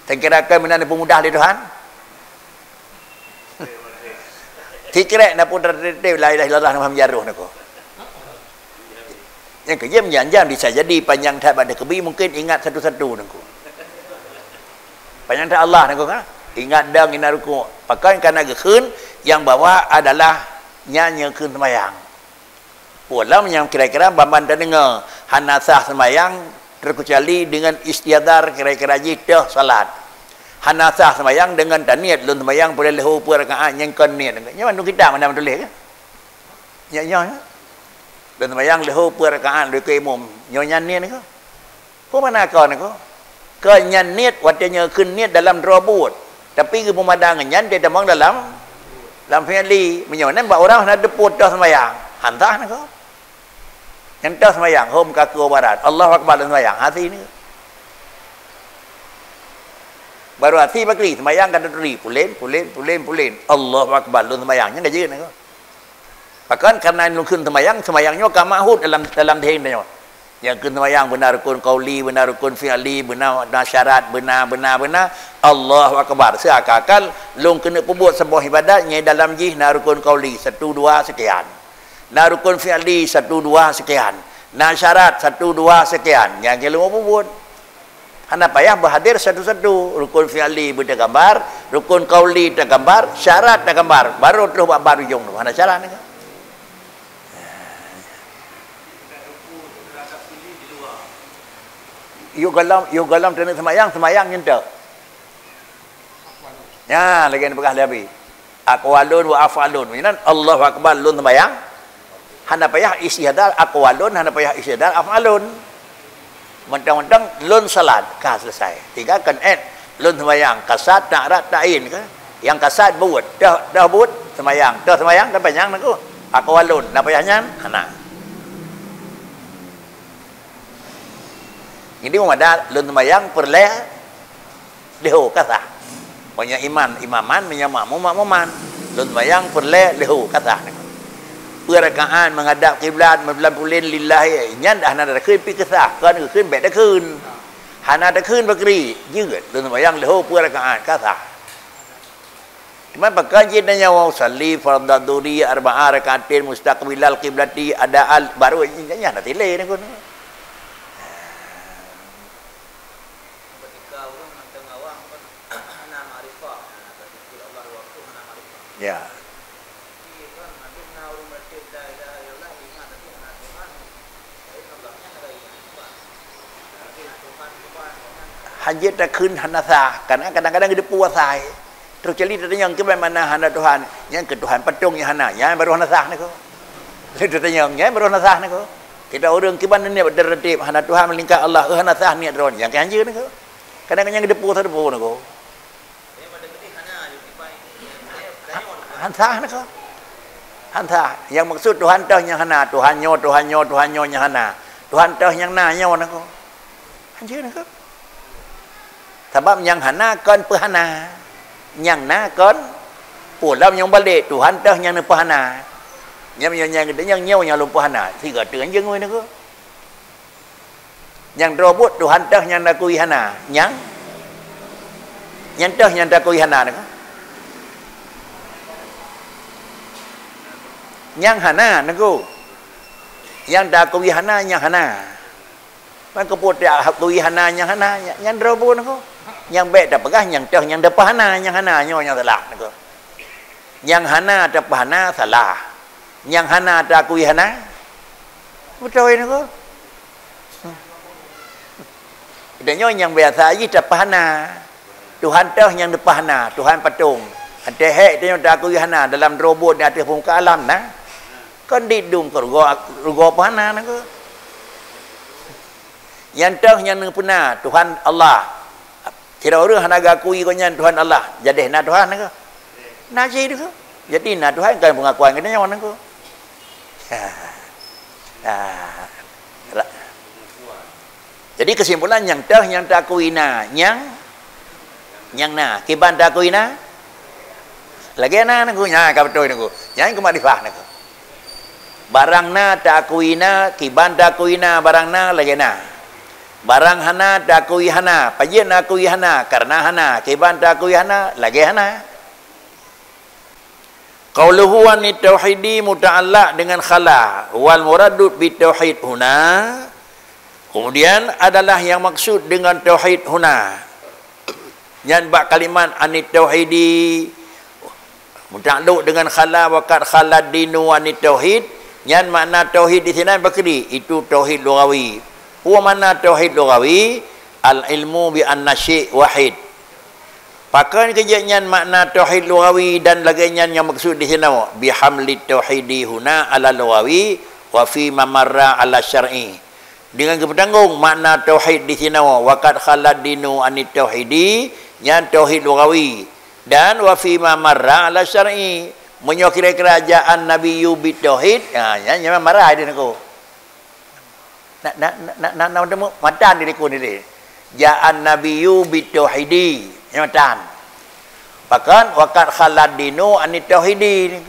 Sangkira keu meunan dipeumudah lé Tuhan. Sikrek na pun teuteuteu la ilaha illallah Muhammad jaroh niko. Nyang keujeuem janjan bisa jadi panyang that bak teukeubie mungkin ingat satu-satu niko. Panyang that Allah niko kan? Ingat dang ina rukuk. Pakon kana geukheun nyang bahwa adalah nyan nyang kheun sembahyang. Pulang nyang kira-kira ban-ban tadeungoe hana sah sembahyang terkecuali dengan istiadhar kira-kira jih toh salat. Hana sah sembahyang dengan taniet lôn sembahyang peureuleuhu peuet rakaat nyang kon niet. Nyoe mandum kitab mana tuléh kan? Nyoe nyoe. Lôn sembahyang leuhu peuet rakaat lôn ikot imum. Nyoe nyan niet niko. Peue makna kon niko? Kon nyan niet watée nyoe kheun niet dalam droe buet. Tapi geupeumada ngon nyan teutamong dalam, dalam fi'li. Meunyoe nan bak ureuëng hana teupeu toh sembahyang, hana sah niko. Nyang toh seumayang, hom ka keue barat. Allahu Akbar lôn seumayang. Hati ni. Baru hati bakri, seumayang ka taturi. Pulen, pulen, pulen, pulen. Allahu Akbar lôn seumayang. Nyang ka jeuet nyoe. Pakon? Karena lôn kheun seumayang, seumayang nyoe ka ma'hud dalam, dalam dheng nyoe. Nyang kheun seumayang beuna rukun qauli, beuna rukun fi'li, beuna, beuna syarat, beuna, beuna, beuna. Allahu Akbar. Seakan-akan lôn keuneuk peubuet saboh ibadat nyang dalam jih na rukun qauli, satu, dua, sekian. Na rukun fi'li, satu, dua, sekian. Na syarat, satu, dua, sekian. Nyang keuh lôn peubuet. Hana payah beuhadir satu-satu. Rukun fi'li beutagambar, rukun qauli tagambar, syarat tagambar. Baru troh bak ban ujong tu. Hana syarat ni kan? Yôh gohlom, yôh gohlom taneuk seumayang, seumayang nyentok. Nyan lagèe neupeugah lé Nabi. Aqwalun wa af'alun. Meunan Allahu Akbar lôn seumayang. Hana payah istihdar aqwalun, hana payah istihdar af'alun. Mantong-mantong lôn salat ka selesai. Tinggai kan et lôn seumayang kasat ta'rad ta'yin ka. Nyang kasat buet, dah, dah buet seumayang, dah seumayang kan panyang nangku. Aqwalun, na payah nyan? Hana. Jadi meumada lôn seumayang peureulèe leuhô ka sah. Meunyoe iman imaman, meunyoe makmum makmuman. Lôn seumayang peureulèe leuhô ka sah. Peue rakaat menghadap kiblat, meubulan pulen lillahi, nyan dah hana takheun pi keusah, kon geukheun bèk takheun. Hana takheun bakri, jeuet lôn seumayang leuhô peue rakaat ka sah. Teuma pakon jih tanyoe usalli fardhu dhuhri arba'a rakaatin mustaqbilal qiblati adaan baru nyan na tilé ni kon. Ketika ureueng mantong awam kan hana makrifah, hana berpikir Allah dua waktu hana makrifah. Ya. Tapi kan habis na ureueng baca la ilaha illallah, ingat tapi hana Tuhan. Lain Allahnya hana ingat Tuhan. Tapi Tuhan, Tuhan, Tuhan. Hana takheun hana sah, karena kadang-kadang geuteupeue sah. Terus cali tatanyong kiban makna hana Tuhan. Nyang keu Tuhan patong nyang hana, nyan baru hana sah niko. Lheueh tatanyong, nyan baru hana sah niko. Kita ureueng kiban niat tertib hana Tuhan melainkan Allah, eh, hana sah niat droe, nyang keu hanjeuet niko. Kadang nyang geuteupeue, teupeue niko. Han sah niko. Han sah. Nyang maksud Tuhan teuh nyang hana, Tuhan nyoe, Tuhan nyoe, Tuhan nyoe nyang hana. Tuhan teuh nyang na nyoe niko. Hanjeuet niko. Sabab nyang hana kon peuhana. Nyang na kon pulam nyang balek, Tuhan teuh nyang neupeuhana. Nyang, nyang, nyang, nyang nyoe nyang lôn peuhana, sigoe teuh hanjeuet niko. Nyang droe buet Tuhan teuh nyang takui hana. Nyang, nyang teuh nyang takui hana niko. Nyang hana niko. Nyang takui hana, nyang hana. Maka peue takui hana nyang hana, nyang, nyang droe buet niko. Nyang bèk tapeugah nyang teuh nyang teupeuhana nyang hana, nyoe nyang salah niko. Nyang hana teupeuhana salah. Nyang hana takui hana beutôi niko. Geutanyoe nyang biasa jih teupeuhana. Tuhan teuh nyang teupeuhana, Tuhan patong. Watèe hék tanyoe takui hana dalam droe buet di ateueh peumuka alam na. Kon di dum keu rugoe, rugoe peuhana niko. Nyang teuh nyang neupeuna Tuhan Allah. Sidroe ureueng hana geukui gobnyan Tuhan Allah, jadeh na Tuhan niko. Na cit niko. Jadi na Tuhan kon peungakuan geutanyoe niko. Ha. Ha. Jadi kesimpulan nyang teuh nyang takui na, nyang, nyang na. Kiban takui na? Lagèe na niko, nyan ka beutôi niko. Nyan keu makrifah niko. Barang na takui na, kiban takui na barang na lagèe na. Barang hana takui hana, pajan takui hana, karena hana, kiban takui hana lagèe hana. Qauluhu anit tauhidi muta'allaq dengan khala, wal muradu bit tauhid huna. Kemudian adalah yang maksud dengan tauhid huna. Nyan bak kalimat anit tauhidi mutakluk dengan khala, wa qad khalad dinu anit tauhid. Nyan makna tauhid di sinan bakri, itu tauhid lughawi. Peue makna tauhid lughawi? Al ilmu bi anna syai' wahid. Pakon keu jeuet nyan makna tauhid lughawi dan lagèe nyan nyang maksud di sinoe, bihamlit tauhidi huna ala lughawi wa fi ma marra ala syar'i. Dengan geupeutanggong makna tauhid di sinoe, wa qad khalad dinu anit tauhidi, nyan tauhid lughawi, dan wa fi ma marra ala syar'i. Meunyoe kira-kira jaa an-nabiyyu bit tauhid, ha, nyan, nyan marra di niko. Na, na, na, na, na, na, matan dilikot ni deh. Ja'an nabiyyu bitauhidi. Nyoe matan. Pakon waqad khalat dinu anit tauhidi.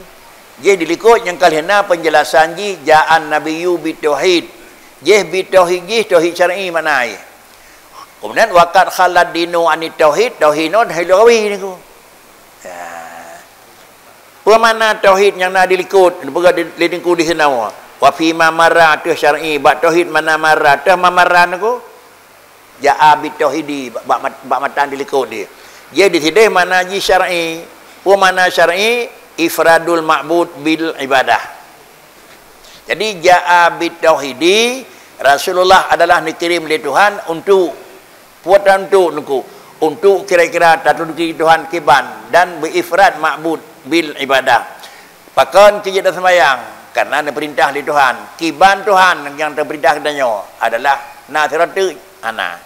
Jih dilikot nyang ka lheueh na penjelasan jih, ja'an nabiyyu bitauhid. Jih bitauhid jih tauhid syar'i makna jih. Kemudian waqad khalat dinu anit tauhid, tauhid nyoe tauhid lughawi niku. Ya. Peue makna tauhid nyang na dilikot, dipeugah di, di teungku di sinoe. Wa fi ma marra ateueh syar'i, bak tauhid makna marra, ateueh ma marra niku. Ja'a bitauhidi, bak, bak mat-, bak matan dilikot di. Jadi sideh makna jih syar'i. Peue makna syar'i? Ifradul ma'bud bil ibadah. Jadi, ja'a bitauhidi, Rasulullah adalah dikirim lé Tuhan untuk, peue tan untuk niku, untuk kira-kira tateuki Tuhan kiban dan beuifrad ma'bud bil ibadah. Pakon keu jeuet taseumbahyang? Karena neupeurintah lé Tuhan. Kiban Tuhan nyang teupeurintah geutanyoe adalah na sireuteuek? Hana.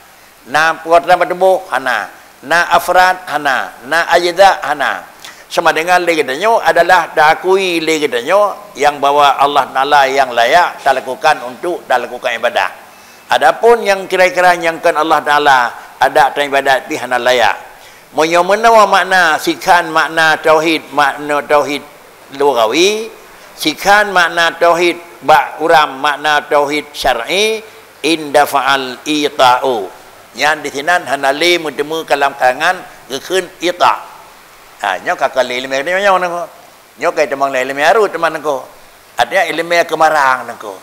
Na peue tan bak tuboh? Hana. Na afrad? Hana. Na ajza? Hana. Sama dengan lé geutanyoe adalah taakui lé geutanyoe nyang bahwa Allah Taala nyang layak talakukan untuk talakukan ibadah. Adapun nyang kira-kira nyang kon Allah Taala, adak taibadat pih hana layak. Meunyoe meunoe makna, sikhan makna tauhid, makna tauhid lughawi, sikhan makna tauhid bak uram makna tauhid syar'i, indafa'al ita'u. Nyan disinan hana lé meuteumé kalam karangan geukheun ita'. Ha, nyoe ka kali ileumèe nyoe nyoe. Nyoe ka itamong lé ileumèe arut teuma nangko. Artinya ileumèe keumarang nangko.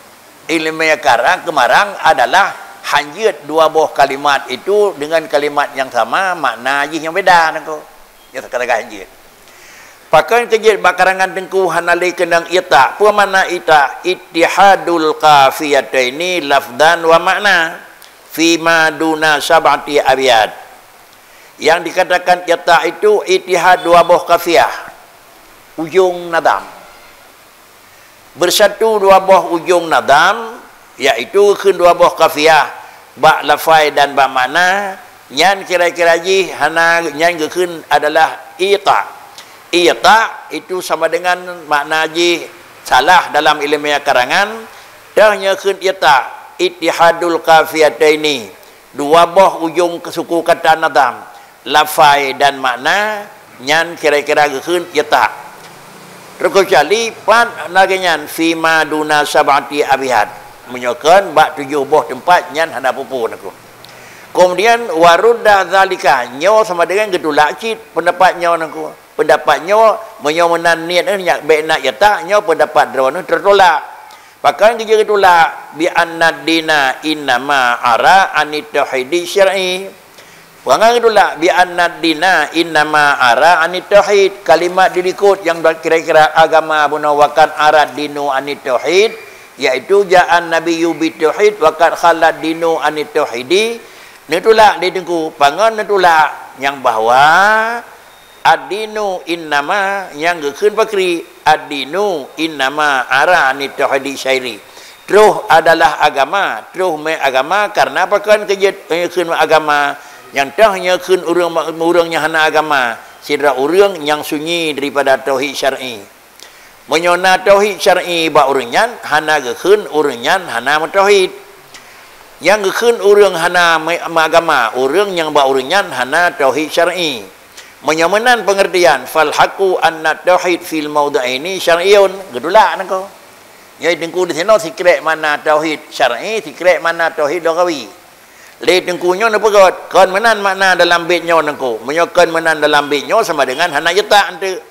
Ileumèe karang keumarang adalah hanjeuet dua boh kalimat itu dengan kalimat yang sama, makna jih nyang beda nangko. Nyoe sakadar hanjeuet. Pakon keu jeuet bak karangan teungku hana lé keunong ita'. Peue makna ita'? Ittihadul qafiyataini lafdzan wa ma'na fima duna sab'ati abyad. Yang dikatakan ita' itu ittihad dua boh qafiyah, ujong nadham. Beusatu dua boh ujong nadham, yaitu kheun dua boh qafiyah bak lafai dan bak makna, nyan kira-kira jih hana, nyan geukheun adalah ita'. Ita' itu sama dengan makna jih salah dalam ileumèe karangan, teuh nyoe kheun ita', ittihadul qafiyataini, dua boh ujong keu suku kata nadham, lafai dan makna, nyan kira-kira geukheun ita'. Terkecuali pat lagèe nyan, fima duna sab'ati abyad. Meunyoe kon bak tujoh boh teumpat, nyan hana peue-peue nangko. Kemudian, warudda dzalika, nyoe sama dengan geutulak cit peundapat nyoe nangko. Peundapat nyoe, meunyoe meunan niet, eh, nyak bèk na ita', nyoe peundapat droeneuh teutulak. Pakon geujeuet geutulak? Bi annad dina innama ara anit tauhidi syar'i. Pakon geutulak? Bi annad dina innama ara anit tauhid. Kalimat dilikot nyang kira-kira agama bunoe waqad arad dinu anit tauhid, yaitu ja'an nabiyyu bit tauhid waqad khalat dinu anit tauhidi. Neutulak di teungku, pakon neutulak? Nyang bahwa Ad-dinu innama, nyang geukheun pakri, ad-dinu innama ara anit tauhidi syar'i. Troh adalah agama, troh mé agama, karena pakon keu jeuet nyoe kheun agama, nyang toh nyoe kheun ureuëng, ureuëng nyang hana agama, sidroe ureuëng nyang sunyi daripada tauhid syar'i. Meunyoe na tauhid syar'i bak ureuëng nyan, hana geukheun ureuëng nyan hana meutauhid. Nyang geukheun ureuëng hana me-, meugama, ureuëng nyang bak ureuëng nyan hana tauhid syar'i. Meunyoe meunan peungeurtian, fal haqqu anna tauhid fil maudhi'aini syar'iyyun, geutulak nangko. Nyoe teungku di sinoe sikrek makna tauhid syar'i, sikrek makna tauhid lughawi. Lé teungku nyoe neupeugét, kon meunan makna dalam bét nyoe nangko. Meunyoe kon meunan dalam bét nyoe, sama dengan hana jeuet tak eunteuk.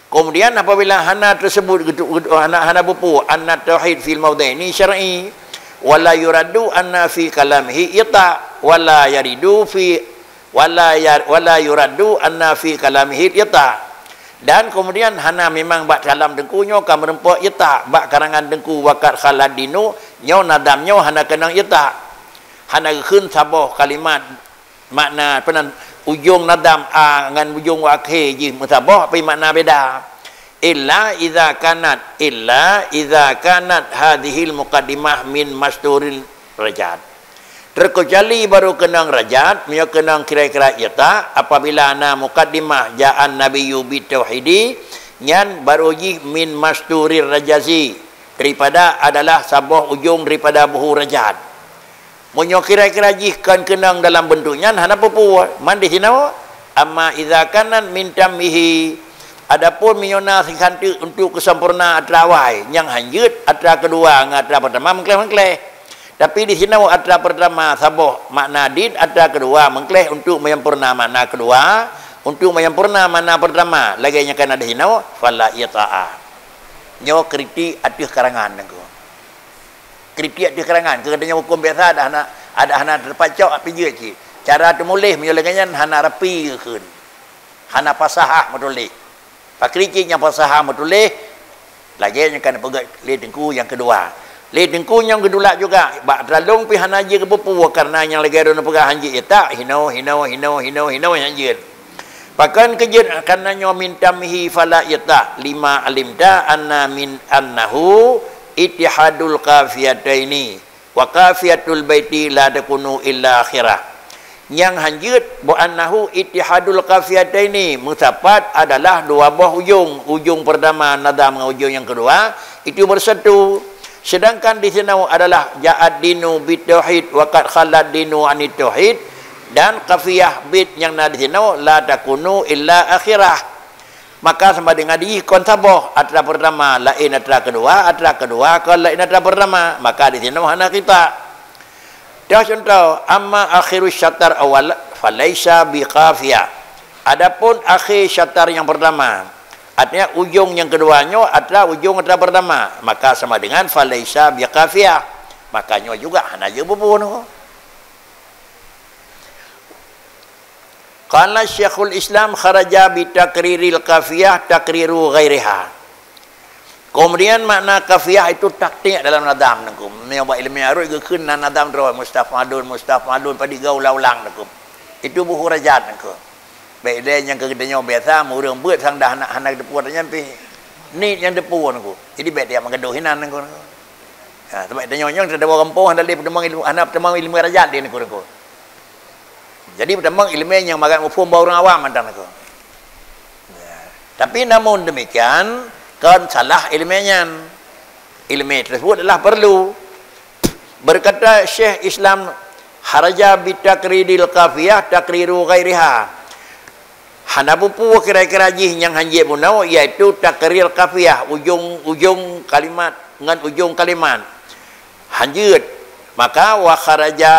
Kemudian, apabila hana teusebut getu-, getu-, hana, hana bupu, anna tauhid fil maudhi'aini syar'i, wa la yuraddu anna fi kalamihi ita', wa la yaridu fi, wa la yar-, wa la yuraddu anna fi kalamihi ita'. Dan kemudian hana memang bak kalam teungku nyoe ka meureumpok ita', bak karangan teungku waqad khalat dinu, nyoe nadam nyoe hana keunong ita'. Hana geukheun saboh kalimat makna peunan ujong nadam a ngon ujong akhé jih meusaboh, tapi makna beda. Illa idza kanat, illa idza kanat hadhil muqaddimah min masturil rajad. Terkecuali baru keunong rajad, meunyoe keunong kira-kira ita', apabila na muqaddimah ja'an nabiyyu bitauhidi, nyan baru jih min masturil rajazi. Daripada adalah saboh ujong daripada buhu rajad. Meunyoe kira-kira jih kon keunong dalam beuntuk nyan, hana peue-peue. Man di sinoe, amma idza kanat min tammihi. Adapun meunyoe na sikhanteuk untuk keusempurna atra awai, nyang hanjeuet atra keudua ngon atra peurtama meukleh-meukleh. Tapi di sinoe atra peurtama saboh makna did, atra keudua meukleh untuk menyempurna makna keudua, untuk menyempurna makna peurtama. Lagée nyang kana di sinoe, fala ita'a. Nyoe kritik ateueh karangan nangku. Kritik ateueh karangan, keu geutanyoe hukôm biasa ada hana, ada hana teupacok ap pijeut cit. Cara teumuléh meunyoe lagée nyan hana rapi geukheun. Hana fasahah meutuléh. Pakri cit nyang fasahah meutuléh, lagée nyang ka neupeugét lé teungku nyang keudua. Lé teungku nyang geutulak juga, bak teuralong pih hana jeuet geupeue-peue kareuna nyang lagée droeneuh peugah hanjeuet itak, hinoe, hinoe, hinoe, hinoe, hinoe hanjeuet. Pakon keujeuet kareuna nyoe min tammihi fala itak, lima alimta anna min annahu ittihadul qafiyataini. Wa qafiyatul baiti la takunu illa akhirah. Nyang hanjeuet, bu annahu ittihadul qafiyataini, meusapat adalah dua boh ujong, ujong peurtama nadam ngon ujong nyang keudua, itu beusatu. Sedangkan di sinoe adalah ja'ad dinu bitauhid wa qad khalat dinu anit tauhid, dan qafiyah bait nyang na di sinoe la takunu illa akhirah. Maka sama dengan jih kon saboh, atra peurtama laén atra keudua, atra keudua kon laén atra peurtama, maka di sinoe hana kitab. Toh contoh, amma akhirus syatar awal falaisa bi qafiyah. Adapun akhé syatar nyang peurtama, artinya ujong nyang keudua nyoe atra ujong atra peurtama, maka sama dengan falaisa bi qafiyah. Maka nyoe juga hana jeuet bubu nyoe. Qala Syekhul Islam kharaja bi takriril qafiyah takriru ghairiha. Kemudian makna qafiyah itu taktik dalam nadam nangku. Meunyoe bak ileumé arut geukheun na nadam droe mustaf'alun, mustaf'alun, padit geuulang-ulang nangku. Itu buhu rajad nangku. Bék lé nyang keu geutanyoe biasa, ureuëng beuet sang dah hana, hana geuteupeue nyan pih. Nit nyang teupeue nangku. Jadi bék tiap meugadoh inan nangku. Ha, sabab tanyoe nyang teudawa gampông hana lé peutamong ilmu, hana peutamong ilmu rajad di nangku nangku. Jadi peutamong ileumé nyang mangat muphom bak ureuëng awam mantong nangku. Ya. Tapi namun demikian, kon salah ileumé nyan. Ileumé tersebut adalah perlu. Berkata Syekh Islam, kharaja bi takriril qafiyah takriru ghairiha. Hana peue-peue kira-kira jih nyang hanjeuet bunoe, yaitu takrir qafiyah, ujong-ujong kalimat ngon ujong kalimat. Hanjeuet. Maka wa kharaja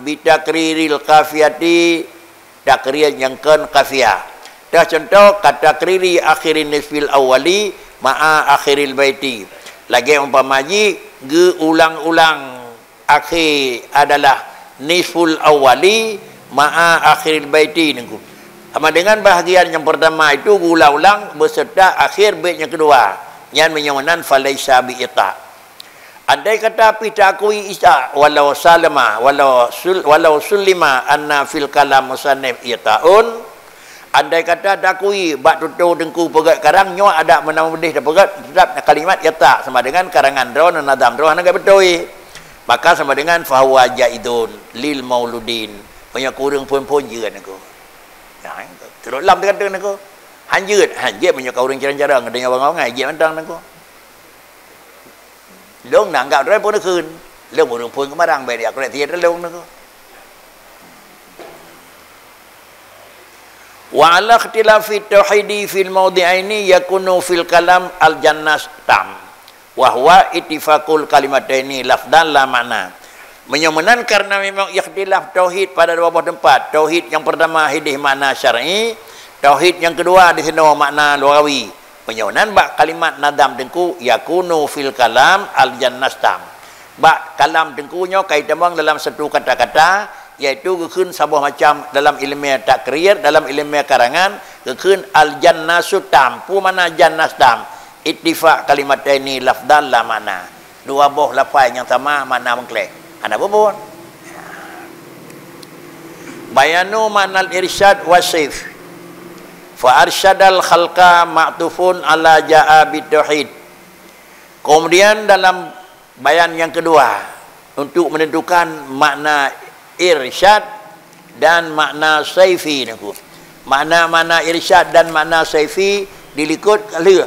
bi takriril qafiyati, takrir nyang kon qafiyah. Teuh contoh, ka takriri akhirin nisfil awwali ma'a akhiril baiti. Lagée umpama jih geuulang-ulang akhé adalah nisful awwali ma'a akhiril baiti nangku. Sama dengan bahagian nyang peurtama itu geuulang-ulang beserta akhir bait nyang keudua. Nyan meunyoe meunan falaisa bi ita. Andai kata pih taakui Isa walau salama, walau sul-, walau sullima anna fil kalam musannif itaun, andai kata taakui bak tutoe teungku peugét karang nyoe adak meunan udeh tapeugét, tetap kalimat ita sama dengan karangan droe, nadam droe hana gét beutôi. Maka sama dengan fahuwa jaizun lil mauludin. Meunyoe keu ureuëng phon-phon jeuet nangku. Nah, turot lam teuka nangku. Hanjeuet, hanjeuet meunyoe keu ureuëng carong-carong, geutanyoe bangai-bangai, jeuet mantong nangku. Lôn na anggap droe phon neukheun. Lôn ureuëng phon keumarang, bék diakurek tiet lôn nangku. Wa ala ikhtilafi tauhidi fil maudi'aini yakunu fil kalam al-jannas tam. Wa huwa ittifaqul kalimataini lafdan la ma'na. Meunyoe meunan karena memang ikhtilaf tauhid pada dua boh teumpat. Tauhid nyang peurtama hideh makna syar'i, tauhid nyang keudua di sinoe makna lughawi. Meunyoe nan bak kalimat nadam teungku, yakunu fil kalam al-jannas tam. Bak kalam teungku nyoe ka itamong dalam satu kata-kata, yaitu geukheun saboh macam dalam ileumé takrir, dalam ileumé karangan, geukheun al-jannasu tam. Peue makna jannas tam? Ittifaq kalimataini lafdan la ma'na. Dua boh lafai nyang sama makna meukleh. Hana bubon. Bayanu ma'nal irsyad wa saif. Fa arsyadal khalqa ma'tufun ala ja'a bitauhid. Kemudian dalam bayan yang kedua, untuk menentukan makna irsyad dan makna saifi nangku. Makna-makna irsyad dan makna saifi dilikot ka lheueh.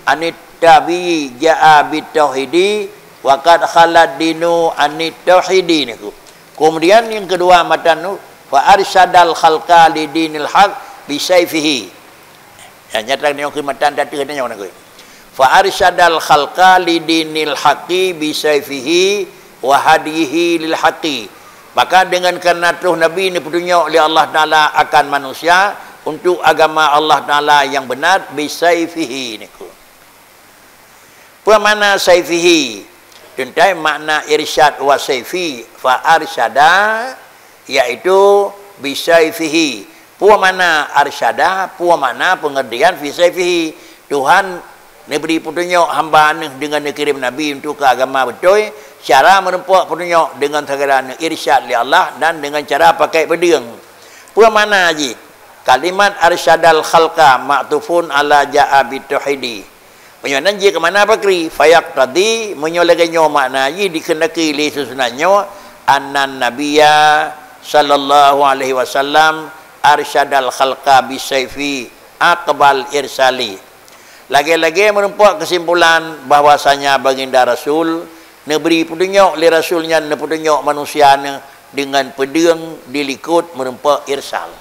Anit Tabi ja'a bit tauhidi, wa qad khalad dinu anit tauhidi niku. Kemudian yang kedua matan tu, fa arsyadal khalqa li dinil haq bi saifihi. Ya, nyata nyoe khidmatan tatu nyoe nak. Fa arsyadal khalqa li dinil haqqi bi saifihi wa hadyihi lil haqqi. Maka dengan karena troh Nabi ni peutunyok lé Allah Taala akan manusia untuk agama Allah Taala yang benar bi saifihi niku. Peue makna saifihi? Teuntèe makna irsyad wa saifi, fa arsyada, yaitu bi saifihi. Peue makna arsyada? Peue makna pengertian fi saifihi? Tuhan neubri peutunyok hamba neuh deungon neukirém nabi untuk keu agama beutôi, cara meurumpok peutunyok deungon segala neuirsyad lé Allah dan deungon cara pakai peudeueng. Peue makna jih? Kalimat arsyadal khalqa ma'tufun ala ja'a bitauhidi. Meunyoe nan jih keu makna pakri, fayaqtadi, meunyoe lagèe nyoe makna jih dikeundaki lé susunan nyoe, annan nabiyya sallallahu alaihi wasallam arsyadal khalqa bisaifi aqbal irsali. Lagèe-lagèe meurumpok keusimpulan bahwasanya baginda Rasul neubri peutunyok lé Rasul nyan neupeutunyok manusia neuh deungon peudeueng dilikot meurumpok irsal.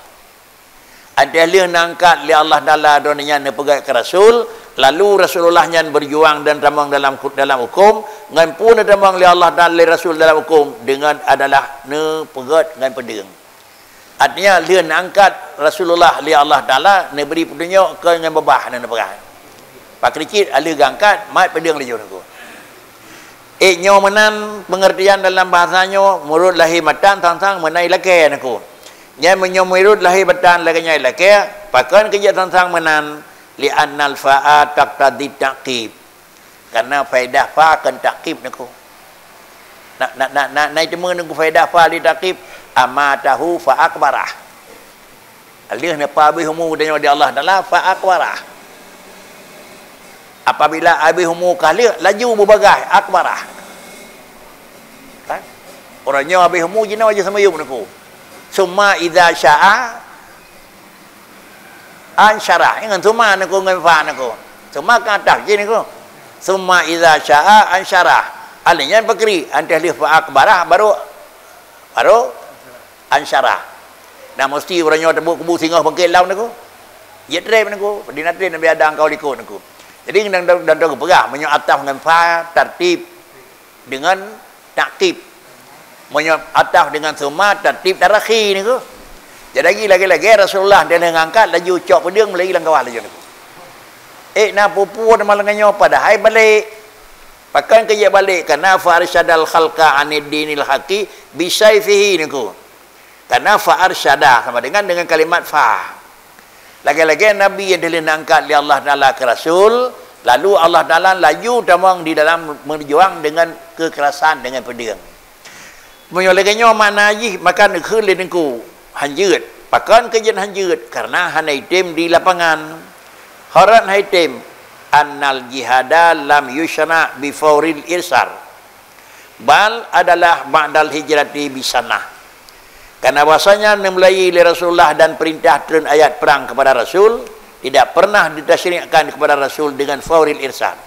Até lheueh neuangkat lé Allah Taala droeneuh nyan neupeugèt keu Rasul, lalu Rasulullah nyan beujuang dan tamong dalam, dalam huköm, ngon peue neutamong lé Allah Taala lé Rasul dalam huköm, deungon adalah neupeugèt ngon peudeueng. Artinya, lheueh neuangkat Rasulullah lé Allah Taala, neubri peutunyok keu ngon babah neuh neupeugah. Pakri cit, lheueh geuangkat, mat peudeueng laju neuku. Eh, nyoe meunan pengertian dalam bahasa nyoe, meunurot lahé matan sang-sang meunan ilakèe neuku. Nyan meunyoe meunurot lahé matan lagèe nyan ilakèe, pakon keu jeuet sang-sang meunan, li'annal fa'a taqtadi ta'qib. Karena faedah fa kon ta'qib neuku. Na, na, na, na, na iteumé neuku faedah fa li ta'qib, amatahu fa aqbarah. Lheueh neupa abéh umu geutanyoe di Allah Taala, fa aqbarah. Apabila abéh umu ka lheueh, laju beubagaih, aqbarah. Kan? Uroe nyoe abéh umu jinoe jiseumayum neuku. Summa idza syaa ansyarah. Ingat summa neuku ngon fa neuku. Summa ka ataf jih neuku. Summa idza syaa ansyarah. Alèh nyan pakri, até lheueh fa aqbarah baru, baru ansyarah. Nah, meusti uroe nyoe teubuet kubu singoh bangkét lom neuku. Jeuet trép neuku, di na trép Nabi Adam ka u likot neuku. Jadi, dan, dan, dan geupeugah, meunyoe ataf ngon fa tartib deungon ta'qib. Meunyoe ataf deungon summa tartib tarakhi neuku. Jadi, lagèe-lagèe Rasulullah dia ngangkat laju cok peudeueng meulai lam kawah laju neuku. Eh, na peue-peue teuma lagèe nyoe padahai balek. Pakon keu jeuet balek? Karena fa arsyadal khalqa anid dinil haqqi bi saifihi neuku. Karena fa arsyada sama dengan, dengan kalimat fa. Lagèe-lagèe Nabi nyang dilheueh angkat lé Allah Taala keu Rasul, lalu Allah Taala laju tamong di dalam meujuang dengan keukerasan, dengan peudeueng. Meunyoe lagèe nyoe makna jih, maka neukheun lé Teungku, hanjeuet. Pakon keu jeuet hanjeuet? Karena hana item di lapangan. Horat hana item, annal jihada lam yusyra bi fauril irsal. Bal adalah ba'dal hijrati bisanah. Karena bahwasanya neumulai lé Rasulullah dan perintah treun ayat perang kepada Rasul, tidak pernah ditasyri'kan kepada Rasul dengan fauril irsal.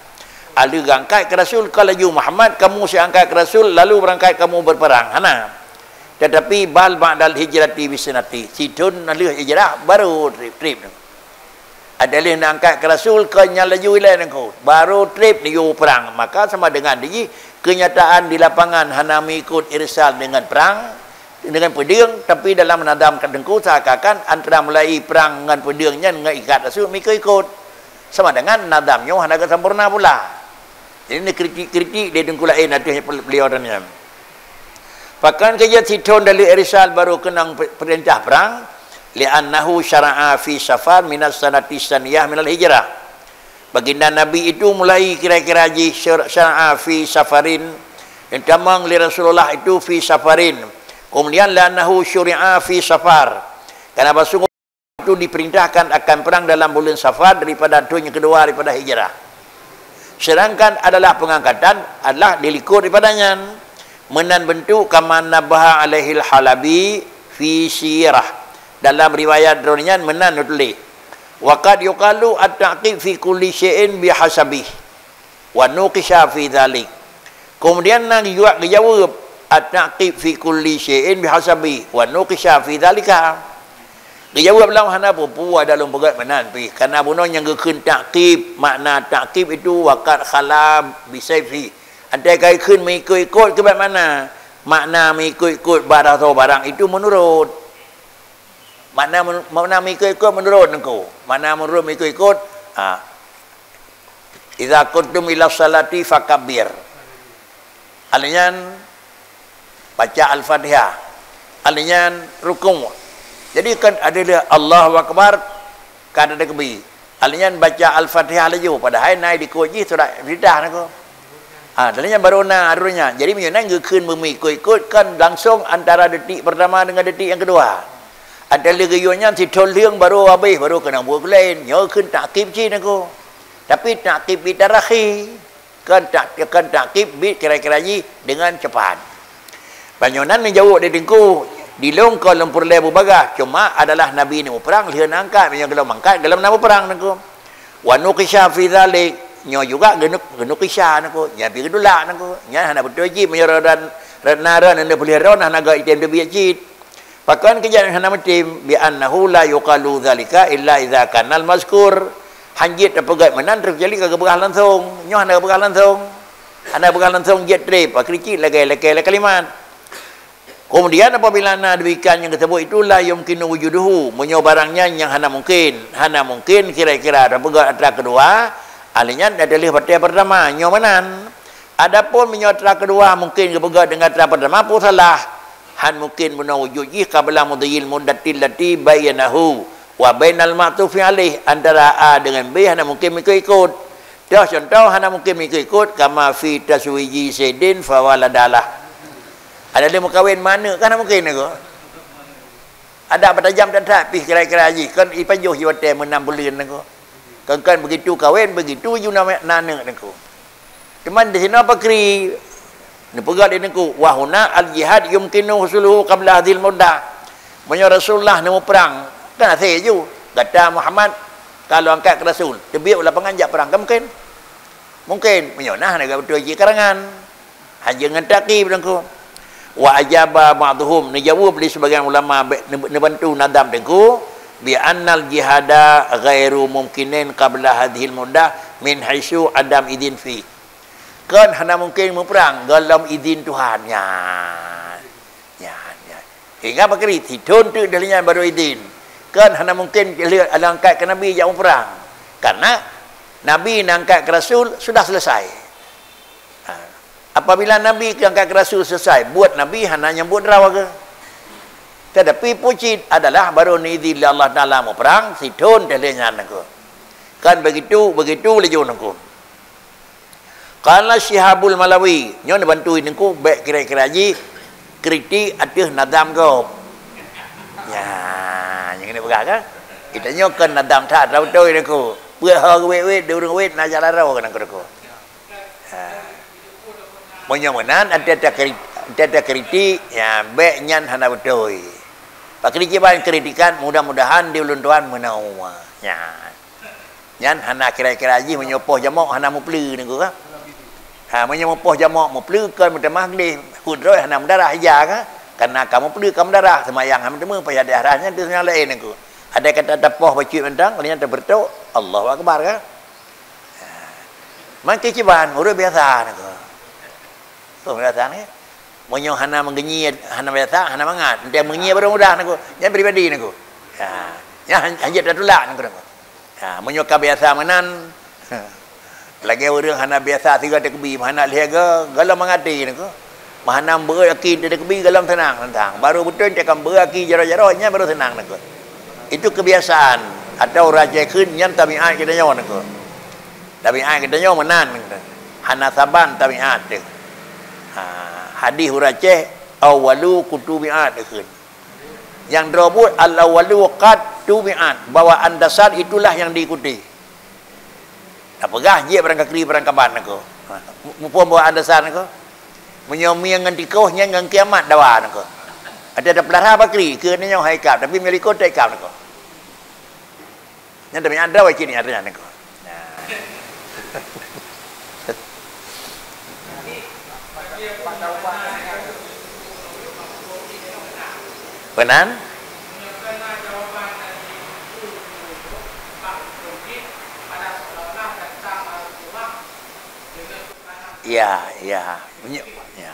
Alheueh angkat keu Rasul, ka laju Muhammad, kamu saya angkat keu Rasul, lalu berangkat kamu berperang. Hana. Tetapi bal ba'dal hijrati bisanati. Sithon lheueh hijrah, baru trép, trép. Ada lheueh neuangkat keu Rasul, kon nyan laju ilèe Teungku. Baru trép neuyue perang. Maka sama dengan jih, kenyataan di lapangan hana mengikut irsal dengan perang, dengan peudeueng, tapi dalam nadam Teungku seakan-akan antara mulai perang ngon peudeueng nyan ngon ikat Rasul mengikut-ikut. Sama dengan nadam nyoe hana geusampurna pula. Jadi, neukritik-kritik lé Teungku laén ateueh beliau dan nyan. Pakon keu jeuet sithon dalil irsal baru keunong pe-, peurintah perang, li'annahu syara'a fi Safar minas sanati tsaniyah minal hijrah. Baginda Nabi itu mulai kira-kira jih syar-, syara'a fi Safarin, yang tamong lé Rasulullah itu fi Safarin. Kemudian, li'annahu syuri'a fi Safar. Karena bahwa sungguh itu diperintahkan akan perang dalam bulan Safar daripada tahun yang kedua daripada hijrah. Sedangkan adalah pengangkatan adalah dilikot daripada nyan. Meunan bentuk kama nabbaha alaihil Halabi fi sirah. Dalam riwayat droe nyan meunan neutuléh. Wa qad yuqalu at-ta'qib fi kulli syai'in bihasabih. Wa nuqisha fi dzalik. Kemudian na juga geujaweueb, "At-ta'qib fi kulli syai'in bihasabi." Wa nuqisha fi dzalika. Geujaweueb lom hana peue-peue, ada lôn peugah meunan pih. Karena bunoe nyang geukheun ta'qib, makna ta'qib itu waqad khala bisayfi. Antai ka geukheun meuikot-ikot keubat makna. Makna meuikot-ikot barasoe barang itu menurut. Makna men-, makna meuikot-ikot menurut nengku. Makna menurut meuikot-ikot, ha. "Idza qumtum ila sholati fakabbir." Alnyan baca Al-Fatihah. Alnyan rukuk. Jadi kan ada dia Allahu Akbar, kan ada kebi. Alnyan baca Al-Fatihah laju, padahai nai dikot jih surat Iftitah nengku. Ha, alnyan baru na arurnya. Jadi meunyoe nan geukheun beumeuikot-ikot kan langsung antara detik pertama dengan detik yang kedua. Ada lagi nyan sithon lheueng baru habéh, baru keunong buet laén. Nyoe kheun ta'qib cit nengku. Tapi ta'qib bi tarakhi. Kan tak, kan ta'qib bi kira-kira jih dengan cepat. Banyoe nan neujaweueb di teungku, di lôn kon lôn peureulée beubagaih, cuma adalah Nabi neumuprang lheueh na angkat, meunyoe gohlom angkat gohlom na muprang nengku. Wa nuqisha fi dzalik, nyoe juga geunuk-, geunukisha nengku, nyan pi geutulak nengku. Nyan hana beutôi jih meunyoe ron, ron na ron, na peuleueh ron, hana geutem teubiet cit. Pakon keujak hana meutem? Bi annahu la yuqalu dzalika illa idza kanal mazkur. Hanjeuet tapeugah meunan teukecuali ka geupeugah langsung. Nyoe hana geupeugah langsung. Hana geupeugah langsung jeuet treb, pakri cit lagée-lagée lé kalimat. Kemudian apabila na demikian nyang geuseubut itu la yumkinu wujuduhu, meunyoe barang nyan nyang hana mungkin, hana mungkin kira-kira tapeugah atra keudua, ahli nyan adalah batée pertama, nyoe meunan. Adapun meunyoe atra keudua mungkin geupeugah deungon atra pertama pun salah. Han mungkin bunoe wujud jih qabla mudhiyil muddatil lati bainahu wa bainal ma'tufi alaih, antara A deungon B hana mungkin meuikot-ikot. Toh contoh hana mungkin meuikot-ikot, kama fi tazwiji Zaidin fa waladalah. Ada lé meukawen ma aneuk kan hana mungkin nengku. Ada beutajam that-that pih kira-kira jih kan ipajoh jiwatée meunam buleuen nengku. Kan, kan begitu kawen begitu ju na, na aneuk nengku. Teuma di sinoe pakri neupeugah lé nengku, "Wa huna al-jihad yumkinu husuluhu qabla hadhil muddah." Meunyoe Rasulullah neumuprang, kan asai ju, gata Muhammad ka lôn angkat keu rasul, teubiet u lapangan jak prang, kan mungkin? Mungkin. Meunyoe na, hana beutôi jih karangan. Hana ngon ta'qib nengku. Wa ajaba ba'dhum, neujaweueb lé sibagian ulama be-, neu-, neubantu nadam teungku, bi annal jihada ghairu mumkinin qabla hadhil muddah min haitsu adam idin fi. Kon hana mungkin muprang gohlom idin Tuhan. Nyan. Nyan, nyan. Sehingga pakri, sithon teuk dahlia nyan baru idin. Kon hana mungkin lheueh angkat keu Nabi jak muprang. Karena Nabi na angkat keu Rasul sudah selesai. Ha. Apabila Nabi keu angkat keu Rasul selesai, buet Nabi hana nyang buet droe ke. Tetapi pucit adalah baru neidin lé Allah Taala muprang, sithon teuh lé nyan nengku. Kan begitu, begitu laju nengku. Qala Syihabul Malawi, nyoe neubantu nengku bék kira-kira jih kritik ateueh nadam gob. Ya, nyang keuneuk peugah kan? Kita nyoe kan nadam that, that beutôi nengku. Buet ho geuwet-wet, di ureuëng wet na jalan roh nengku. Ha. Meunyoe meunan, ante takri-, ante takritik, ya, bék nyan hana beutôi. Pakri kiban kritikan, mudah-mudahan di ulôn tuan meunoe. Ya. Nyan hana kira-kira jih meunyoe poh jamok hana mupleu nengku ka. Ha, meunyoe poh jamok mupleu kon meutamah gleh, hudroe hana meudarah ija ka. Karena ka mupleu ka meudarah, seumayang hana meuteumé payah darah nyan tu nyang laén nengku. Ada kata tapoh bacut mantong, nyan tabeureutok, Allahu Akbar ka. Makai kiban, ureuëng biasa nengku. Ureuëng biasa ni. Meunyoe hana meugeunyi, hana biasa, hana mangat. Entah meunyi baru mudah nengku. Nyan pribadi nengku. Ya. Nyan han-, hanjeuet tatulak nengku, nengku. Ya, meunyoe ka biasa meunan, lagée ureuëng hana biasa sigoe takbi, hana lhée goe, gohlom mangat nengku. Meuhana beuet aki teukeubie gohlom seunang teuntang. Baru beutôi teuka beuet aki jaroe-jaroe, nyan baru seunang nengku. Itu kebiasaan atau raja kheun nyan tabiat geutanyoe nengku. Tabiat geutanyoe meunan nengku. Hana saban tabiat teuh. Ha, hadis ureuëng Aceh, "Awwalu kutubiat," kheun. Nyang droe buet, "Al-awwalu qad tubiat," bawaan dasar itulah yang diikuti. Tapeugah jeuet barang kakri barang kaban nengku. Ha, mu-, muphom bawaan dasar nengku. Meunyoe mieng ngon tikoh nyan ngon kiamat dawa nengku. Ada tapeulara bakri keu nyoe hai kab, tapi meunyoe likot tai kab nengku. Nyan demi anda wajib ni artinya nengku. Nah. Meunan? Ya, ya. Meunyoe, ya.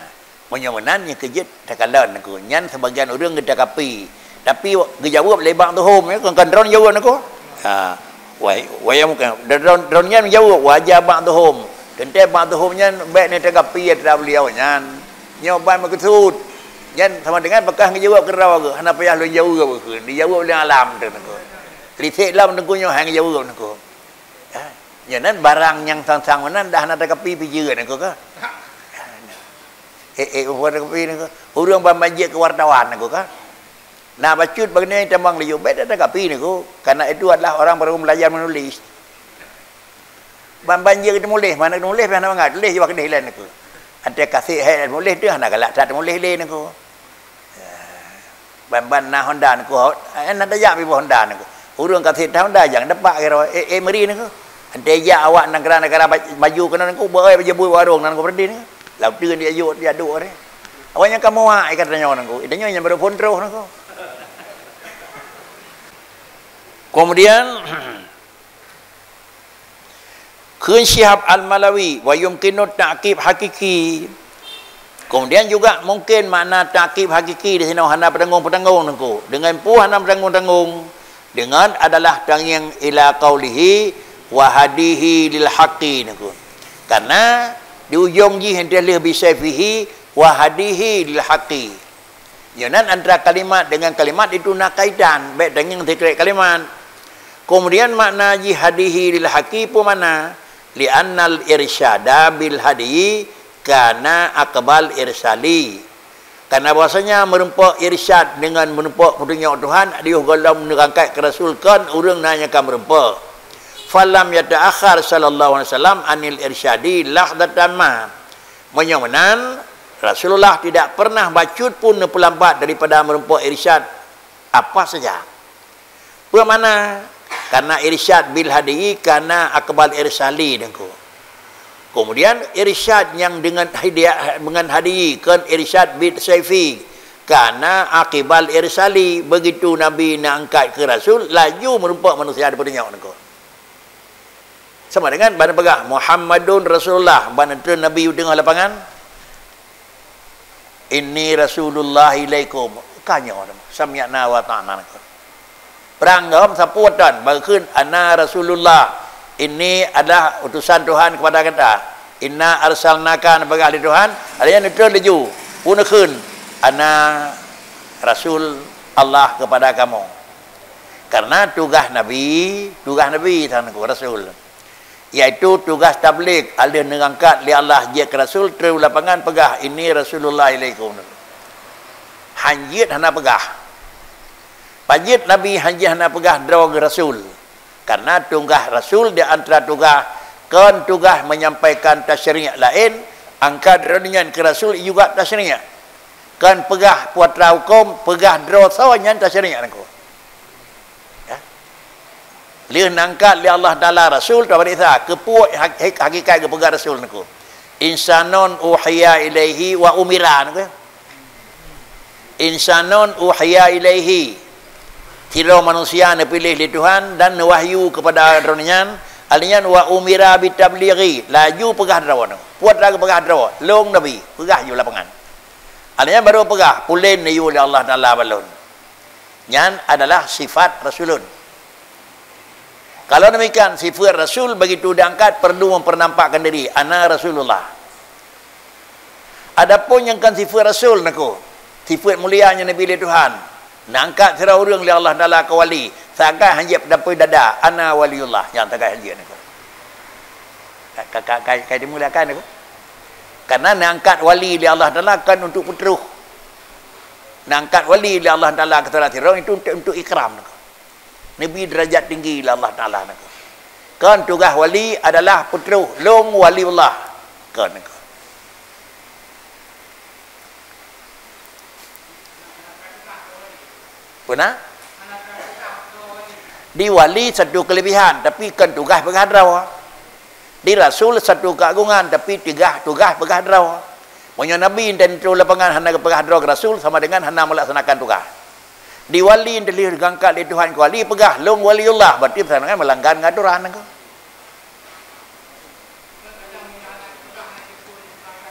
Meunyoe meunan, nyoe keu jeuet takalon Teungku. Nyan sibagian ureuëng geutakapi. Tapi geujaweueb lé ba'dhuhum, ya, kon, kon droeneuh jaweueb Teungku. Ha. Wai-, wayang bukan. Droeneuh, droeneuh nyan jaweueb, wa aja ba'dhuhum. Teuntée ba'dhuhum nyan bék neutakapi atra beuliau nyan. Nyoe ban meukeusut. Nyan sama dengan beukah geujaweueb keudroe geuh, hana payah lôn jaweueb kheun. Dijaweueb lé alam Teungku. Lisek lom Teungku nyoe han geujaweueb Teungku. Ha. Nyoe nan barang nyang sang-sang meunan dah hana takapi pih jeuet Teungku ka. Eh, eh, bukan takapi Teungku. Ureuëng ban-ban jeuet keu wartawan Teungku ka. Na bacut bak nyoe tamong laju, bék takapi Teungku. Karena itu adalah orang baru belajar menulis. Ban-ban jeuet teumuléh, mana teumuléh pih hana mangat, tuléh jih bak keudeh laén Teungku. Ante kaseh hai teumuléh tu hana galak that teumuléh lé Teungku. Ban-ban na Honda Teungku, eh, na tajak pih boh Honda Teungku. Ureuëng kaseh that Honda jang depak kiro, eh, eh, meri Teungku. Ante jak awak negara-negara ba-, baju keunoe Teungku, beu-, eh, baju bui warong nan Teungku berhenti Teungku. Lau teun dia juk, dia duk ni. Awak nyang kamoe wak ikat tanyoe Teungku. Itanyoe nyang baru phon troh Teungku. Kemudian, kheun Syihab Al-Malawi, wa yumkinu ta'kib hakiki. Kemudian juga mungkin makna ta'kib hakiki di sinoe hana peutanggong-peutanggong Teungku. Dengan peue hana peutanggong-tanggong? Dengan adalah tangieng ila qaulihi wa hadihi lil haqqi Teungku. Karena di ujong jih ente lheueh bisaifihi wa hadihi lil haqqi. Nyoe nan antara kalimat dengan kalimat itu na kaitan, bék tangieng sikrek kalimat. Kemudian makna jih hadihi lil haqqi peue makna? Li annal irsyada bil hadyi kana aqbal irsali. Karena bahwasanya meureumpok irsyad dengan meureumpok peutunyok Tuhan, di yoh gohlom neurangkat keu Rasul kon ureuëng na nyang ka meureumpok. Falam yata'akhkhar sallallahu alaihi wasallam anil irsyadi lahdzatan ma. Meunyoe meunan, Rasulullah tidak pernah bacut pun neupeulambat daripada meureumpok irsyad apa saja. Peue makna? Karena irsyad bil hadyi kana aqbal irsali Teungku. Kemudian irsyad nyang dengan hidayah, dengan hadyi, kon irsyad bil saifi, kana aqbal irsali. Begitu Nabi neuangkat keu Rasul, laju meureumpok manusia dipeutunyok Teungku. Sama dengan ban peugah, "Muhammadun Rasulullah," ban treun Nabi u teungoh lapangan, "Inni Rasulullah ilaikum." Ka nyoe, "Sami'na wa ata'na." Prang gom sapeue tan, bak kheun, "Ana Rasulullah, ini adalah utusan Tuhan kepada gata. Inna arsalnaka," neupeugah lé Tuhan, alheuh nyan treun laju, pun kheun, "Ana Rasul Allah kepada kamu." Karena tugaih Nabi, tugaih Nabi sang Teungku, Rasul, yaitu tugaih tablig, alheuh neuangkat lé Allah jeuet keu Rasul, treun u lapangan peugah, "Ini Rasulullah ilaikum." Han jeuet hana peugah. Pajan Nabi han jeuet hana peugah droe geuh Rasul. Karena tugaih Rasul di antara tugaih, kon tugaih menyampaikan tasyri' laén, angkat droeneuh nyan keu Rasul juga tasyri'. Kon peugah putra huköm, peugah droe soe nyan tasyri' Teungku. Ya. Lheuh neuangkat lé Allah Taala Rasul, tapeuriksa keupeue hak-, hak-, hakikat geupeugah Rasul Teungku. "Insanun uhiya ilaihi wa umira," Teungku. "Insanun uhiya ilaihi." Sidroe manusia neupiléh lé Tuhan dan neuwahyu keupada droeneuh nyan, alheuh nyan "wa umira bitablighi," laju peugah droe Teungku. Peue atra geupeugah droe, "Lôn Nabi," peugah ju lapangan. Alheuh nyan barô peugah, "Pulen neuyue lé Allah Taala bak lôn." Nyan adalah sifat Rasulun. Kalau demikian, sifat Rasul begitu diangkat perlu mempernampakkan diri, "Ana Rasulullah." Adapun nyang kon sifat Rasul Teungku, sifat mulia nyang neubi lé Tuhan, neuangkat sidroe ureuëng lé Allah Taala keu wali, sagai han jeuet peudapui dada, "Ana waliullah," nyan sagai han jeuet Teungku. Ka, ka, ka, ka, ka dimuliakan Teungku. Karena neuangkat wali lé Allah Taala kon untuk peutroh. Neuangkat wali lé Allah Taala keu salah sidroe itu untuk, untuk ikram Teungku. Neubi derajat tinggi lé Allah Taala Teungku. Kon tugaih wali adalah peutroh, "Lôn waliullah." Kon Teungku. Peue na? Di wali satu kelebihan, tapi kon tugaih peugah droe. Di rasul satu keagungan, tapi tugaih, tugaih peugah droe. Meunyoe nabi teuntèe lapangan hana geupeugah droe rasul, sama dengan hana meulaksanakan tugaih. Di wali teuntèe geungkat lé Tuhan keu wali, peugah lôn waliullah, berarti sama dengan meulanggar ngon aturan nyan.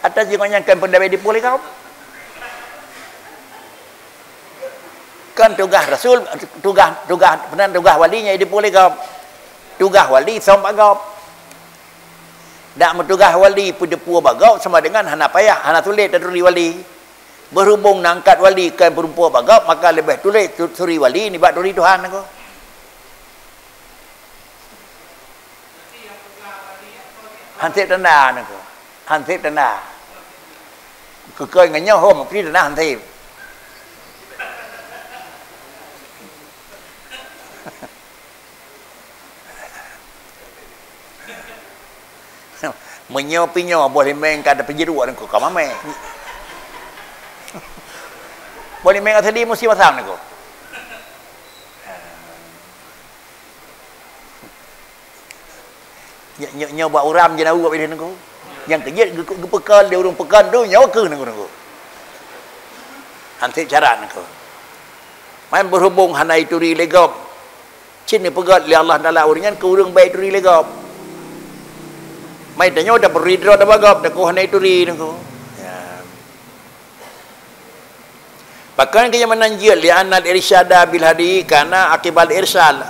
Atas jih ngon nyang kan peundamé di puléh gob. Kan tugaih rasul, tugaih, tugaih, peunan tugaih wali nyang di puléh gob. Tugaih wali song bak gob. Dak meutugaih wali peudeupu bak gob sama dengan hana payah, hana sulet taturi wali. Berhubung na angkat wali kan peureumpok bak gob, maka leubeh sulet tu-, turi wali nibak turi Tuhan nyan. Hansip tanda niko. Hansip tanda. Keu kön ngon nyoe hom, pri tanda hansip. Meunyoe pi nyoe boh limeng ka teupeujeuruek niko ka mamèh. Boh limeng ka sedi musim asam niko. Nyoe, nyoe, nyoe bak uram jeunaweue bak ideh niko. Nyang keujeuet geu-, geupeukeun lé ureueng peukeun tu nyoe keuh niko, niko. Hansip syarat niko. Man berhubung hana ituri lé gob. Cit neupeugöt lé Allah Taala ureueng nyan keu ureueng bèk ituri lé gob. Man tanyoe tapeuridroe bak gob, takot hana ituri niko. Ya. Pakon keu nyang meunan jeuet, "Li'anal irsyada bil hadi kana akibal irsal."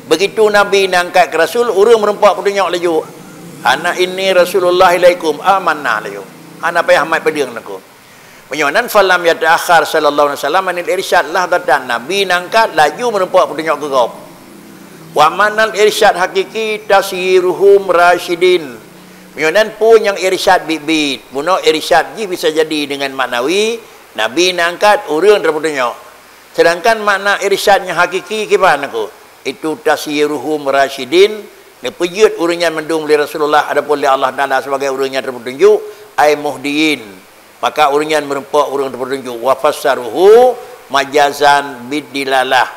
Begitu Nabi neuangkat keu rasul, ureueng meurumpok peutunyok laju, "Ana inni Rasulullah ilaikum," amanna laju. Hana payah mat peudeueng niko. Meunyoe nan, "Falam yata'akhkhar sallallahu alaihi wasallam anil irsyad lahdatan," Nabi neuangkat laju meurumpok peutunyok keu gob. "Wa manal irsyad hakiki tasyiruhum rasyidin." Meunyoe nan peue nyang irsyad biet-biet, bunoe irsyad jih bisa jadi dengan maknawi, Nabi neuangkat ureueng teupeutunyok. Sedangkan makna irsyad nyang hakiki kiban niko, itu tasyiruhum rasyidin, neupeujeuet ureueng nyan mandum lé Rasulullah, adapun lé Allah Taala sebagai ureueng nyang teupeutunjuk, ai muhdiyin. Maka ureueng nyan meurumpok ureueng teupeutunjuk, wa fassaruhu majazan bid dilalah.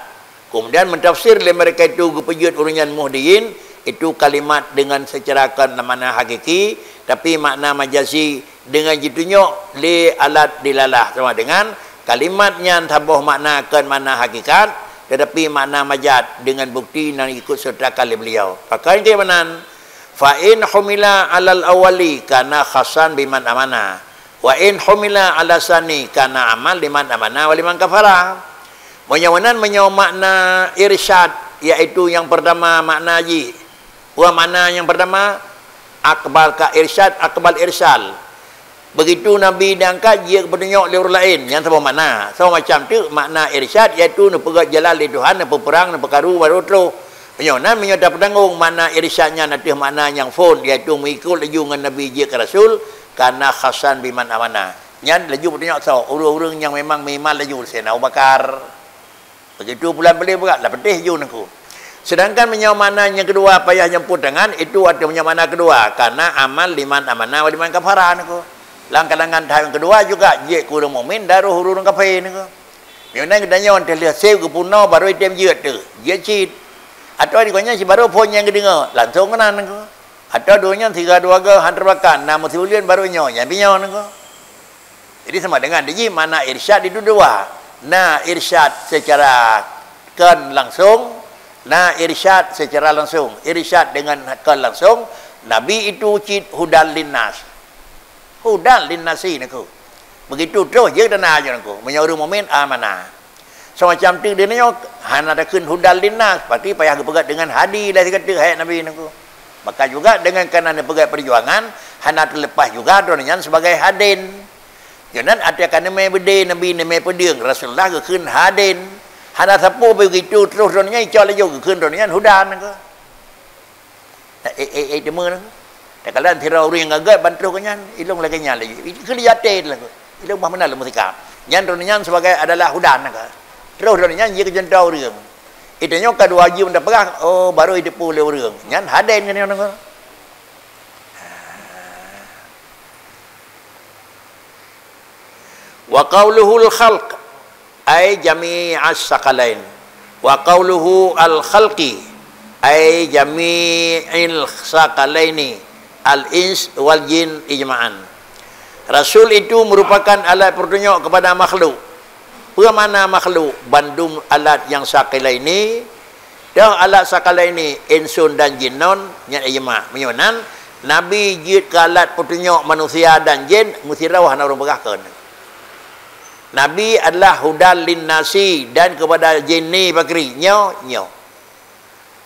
Kemudian meutafsir lé mereka itu geupeujeuet ureueng nyan muhdiyin, itu kalimat dengan secara kon makna hakiki, tapi makna majazi dengan jitunyok lé alat dilalah, sama dengan kalimat nyan saboh makna kon makna hakikat, tetapi makna majaz dengan bukti nyang ikut sertakan lé beliau. Pakon keu meunan, "Fa in humila alal awwali kana khassan biman amana, wa in humila ala sani kana aman liman amana wa liman kafara." Meunyoe meunan, meunyoe makna irsyad, yaitu nyang pertama makna jih, dua makna nyang pertama, akbal ka irsyad, akbal irsal. Begitu Nabi diangkat, jeuet geupeutunyok lé ureueng laén, nyan saboh makna. Saboh macam teuk makna irsyad, yaitu neupeugöt jalan lé Tuhan, neupeupeurang, neupeukaru, baru troh. Meunyoe nan, meunyoe tapeutanggong makna irsyad nyan ateueh makna nyang phon, yaitu meuikot laju ngon Nabi jeuet keu rasul, kana khassan biman amana. Nyan laju peutunyok soe, ureueng-ureueng nyang memang meuiman laju, Saidina Abu Bakar. Begitu pulan peuleueh brat, lah peutéh ju niko. Sedangkan meunyoe makna nyang keudua payah nyampôt tangan, itu ateueh meunyoe makna keudua, kana aman liman amana wa liman kafara niko. Lam kalangan tahap nyang keudua juga jeuet keu ureueng mukmin dan roh ureueng kafé niko. Meunyoe geutanyoe teuh lheueh sép geupeurunoe baru item jeuet teuh, jeuet cit. Atawa di gobnyan sibaroe phon nyang geudeungoe, langsong keunan niko. Atawa donya siga dua goe han teubakan, na meusibuleuen baru nyoe, nyan pih nyoe niko. Jadi sama dengan di jih makna irsyad itu dua. Na irsyad secara kon langsung, na irsyad secara langsung. Irsyad dengan kon langsung, Nabi itu cit hudan linnas. Hudan linnasi niko. Begitu troh jeuet dan na jeuet niko. Meunyoe ureueng mukmin amanah. Semacam tu di nyoe hana takheun hudan linnas, pasti payah geupeugah dengan hadi lah sigoe teuk hai Nabi niko. Maka juga dengan kana neupeugah perjuangan, hana teuleupah juga droeneuh nyan sebagai hadin. Nyoe nan ateueh ka neumé beudé Nabi neumé peudeueng, Rasulullah geukheun hadin. Hana sapeue begitu troh droeneuh nyan icok laju geukheun droeneuh nyan hudan niko. Eh, eh, eh, teuma niko. Takalon sidroe ureueng nyang gagah ban troh geuh nyan, ilong lagée nyan laju. Keu liate laju. Ilong bah meunan lom sikap. Nyan droeneuh nyan sebagai adalah hudan niko. Troh droeneuh nyan jeuet keu cuntoh ureueng. Itu nyoe ka dua jeuem tapeugah, oh, baru jiteupeue lé ureueng. Nyan hadin nyan niko. Wa qauluhul khalq, ay jami'as saqalain. Wa qauluhu al khalqi, ay jami'il saqalaini, al ins wal jin ijma'an. Rasul itu merupakan alat peutunyok kepada makhluk. Peue makna makhluk? Bandum alat nyang sakalaini, toh alat sakalaini, insun dan jinnun, nyan ijma'. Meunyoe nan, Nabi jeuet keu alat peutunyok manusia dan jin, meusidroe hana ureuëng peugah kon. Nabi adalah hudan linnasi dan kepada jin ni pakri. Nyoe, nyoe.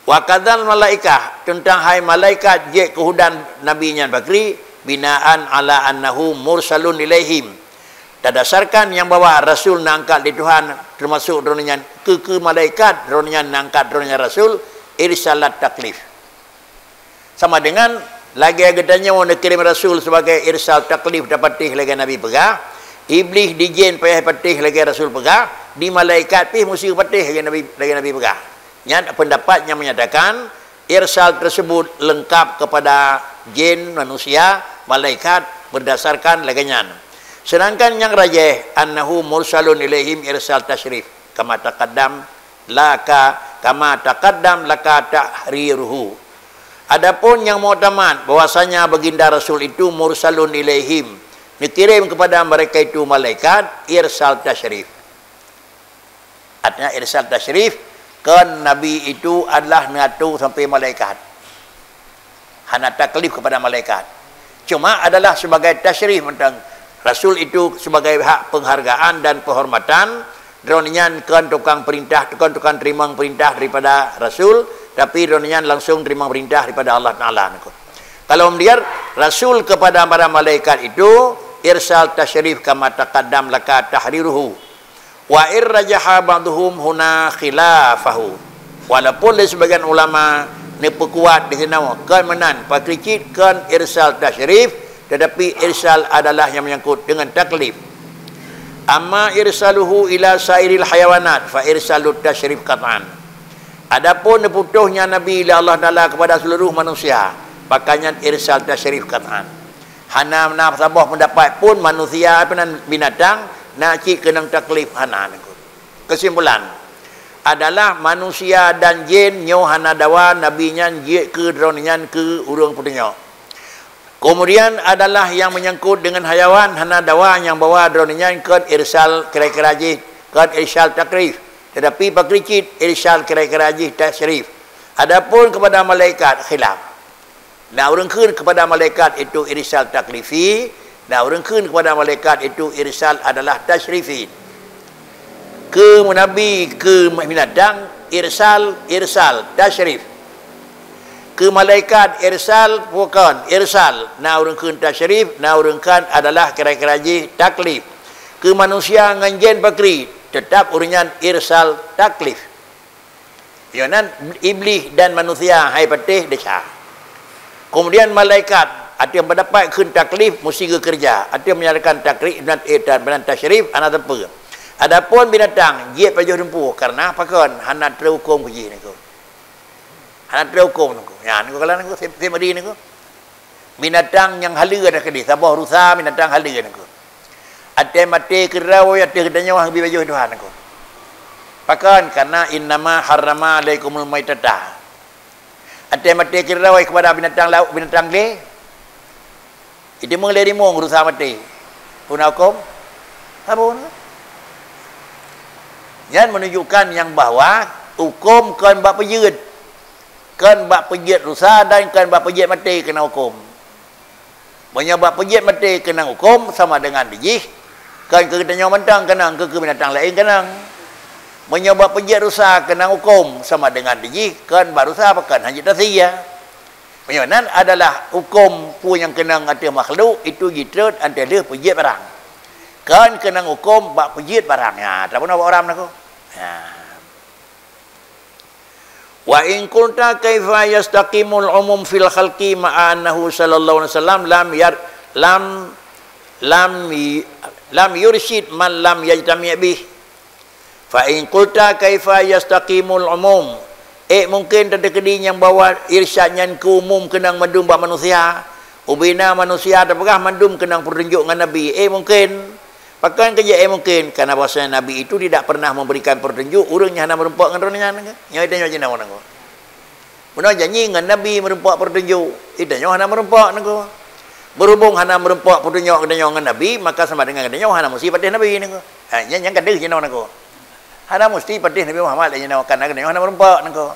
Wa kadzal malaikah, teuntang hai malaikat jeuet keu hudan Nabi nyan pakri, binaan ala annahu mursalun ilaihim. Tadasarkan nyang bahwa rasul na angkat lé Tuhan, teumasuk droeneuh nyan keu, keu malaikat, droeneuh nyan na angkat droeneuh nyan rasul, irsalat taklif. Sama dengan lagée geutanyoe neukirém rasul sebagai irsal taklif tapatéh lagée Nabi peugah, Iblih di jin payah patéh lagée rasul peugah, di malaikat pih musti patéh lagée Nabi, lagée Nabi peugah. Nyan pendapat nyang menyatakan irsal tersebut lengkap kepada jin, manusia, malaikat berdasarkan lagée nyan. Sedangkan nyang rajih, annahu mursalun ilaihim irsal tasyrif, kama taqaddam laka, kama taqaddam laka tahriruhu. Adapun nyang muktamad bahwasanya baginda rasul itu mursalun ilaihim, dikirim kepada mereka itu malaikat, irsal tasyrif. Artinya irsal tasyrif, kon Nabi itu adalah neuatur sampai malaikat. Hana taklif kepada malaikat. Cuma adalah sebagai tasyrif teuntang rasul itu sebagai hak penghargaan dan penghormatan. Droeneuh nyan kon tukang perintah, kon tukang teurimong perintah daripada rasul, tapi droeneuh nyan langsung teurimong perintah daripada Allah Taala. Kalau kemudian rasul kepada para malaikat itu irsal tasyrif kama taqaddam laka tahriruhu. Wa in rajaha ba'dhum huna khilafahu. Walaupun lé sebagian ulama neupeukuat di sinoe, kon meunan, pakri cit kon irsal tasyrif, tetapi irsal adalah yang menyangkut dengan taklif. Amma irsaluhu ila sairil hayawanat, fa irsalut tasyrif qat'an. Adapun neuputôh nyan Nabi lé Allah Taala kepada seluruh manusia, pakaian irsal tasyrif qat'an. Hana na saboh pendapat pun manusia, apa nan binatang, na cit keunong taklif, hana, Teungku. Kesimpulan, adalah manusia dan jin nyoe hana dawa Nabi nyan jeuet keu droeneuh nyan keu ureuëng peutunyok. Kemudian adalah yang menyangkut dengan hayawan, hana dawa nyang bahwa droeneuh nyan kon irsal kira-kira jih, kon irsal taklif, tetapi pakri cit irsal kira-kira jih tasyrif. Adapun kepada malaikat, khilaf. Na ureuëng kheun kepada malaikat itu irsal taklifi, na ureuëng kheun kepada malaikat itu irsal adalah tasyrifi. Keu nabi, keu binatang, irsal, irsal, tasyrif. Keu malaikat, irsal, bukan, irsal. Na ureuëng kheun tasyrif, na ureuëng kheun adalah kira-kira jih taklif. Keu manusia ngon jin pakri, tetap ureuëng nyan irsal taklif. Nyoe nan Iblih dan manusia hai patéh desya. Kemudian malaikat, ada yang pendapat kheun taklif mesti geukeureuja, ada yang menyatakan taklif dan, eh, dan, dan tasyrif hana teupeu. Adapun binatang, jeuet pajoh dumpeue, karena pakon hana teuhuköm keu jih niko. Hana teuhuköm niko. Nyan niko, kalau niko, sem-, semedi niko. Binatang nyang haleue ada keudeh, saboh rusa binatang haleue niko. Até maté keudroe, até geutanyoe hana geubi pajoh Tuhan niko. Pakon? Karena innama harrama alaikumul maitata. Até maté keudroe kepada binatang laut, binatang glé. Itu meulé rimong rusa maté. Peue na huköm? Saboh na. Nyan menunjukkan nyang bahwa huköm kon bak peujeuet. Kon bak peujeuet rusa dan kon bak peujeuet maté keunong huköm. Meunyoe bak peujeuet maté keunong huköm sama dengan dijih, kon keu geutanyoe mantong keunong, keu, keu binatang laén keunong. Meunyoe bak peujeuet rusa keunong huköm sama dengan dijih, kon bak rusa pakon hana jeuet tasie. Meunyoe nan adalah huköm peue nyang keunong ateueh makhluk, itu jitrôt ateueh lheueh peujeuet barang. Kon keunong huköm bak peujeuet barang. Ya, tapeuna bak uram niko. Ya. Wa in qulta kaifa yastaqimul umum fil khalqi ma'a annahu sallallahu alaihi wasallam lam yar-, lam, lam y-, lam yursyid man lam yajtami' bih. Fa in qulta kaifa yastaqimul umum. Eh, mungkin tateukeudi nyang bahwa irsyad nyan keu umum keunong mandum bak manusia. Ubena manusia tapeugah mandum keunong peutunjuk ngon Nabi. Eh, mungkin. Pakon keu jeuet, eh, mungkin, karena bahwasanya Nabi itu tidak pernah memberikan petunjuk ureuëng nyang hana meurumpok ngon droeneuh nyan, kan? Nyoe tanyoe jinoe nangko. Bunoe janji ngon Nabi meurumpok petunjuk, tanyoe hana meurumpok nangko. Berhubung hana meurumpok peutunyok geutanyoe ngon Nabi, maka sama dengan geutanyoe hana musti patéh Nabi niko. Ha, nyan, nyan ka deuh jinoe niko. Hana musti patéh Nabi Muhammad lé jinoe, karena geutanyoe hana meurumpok niko.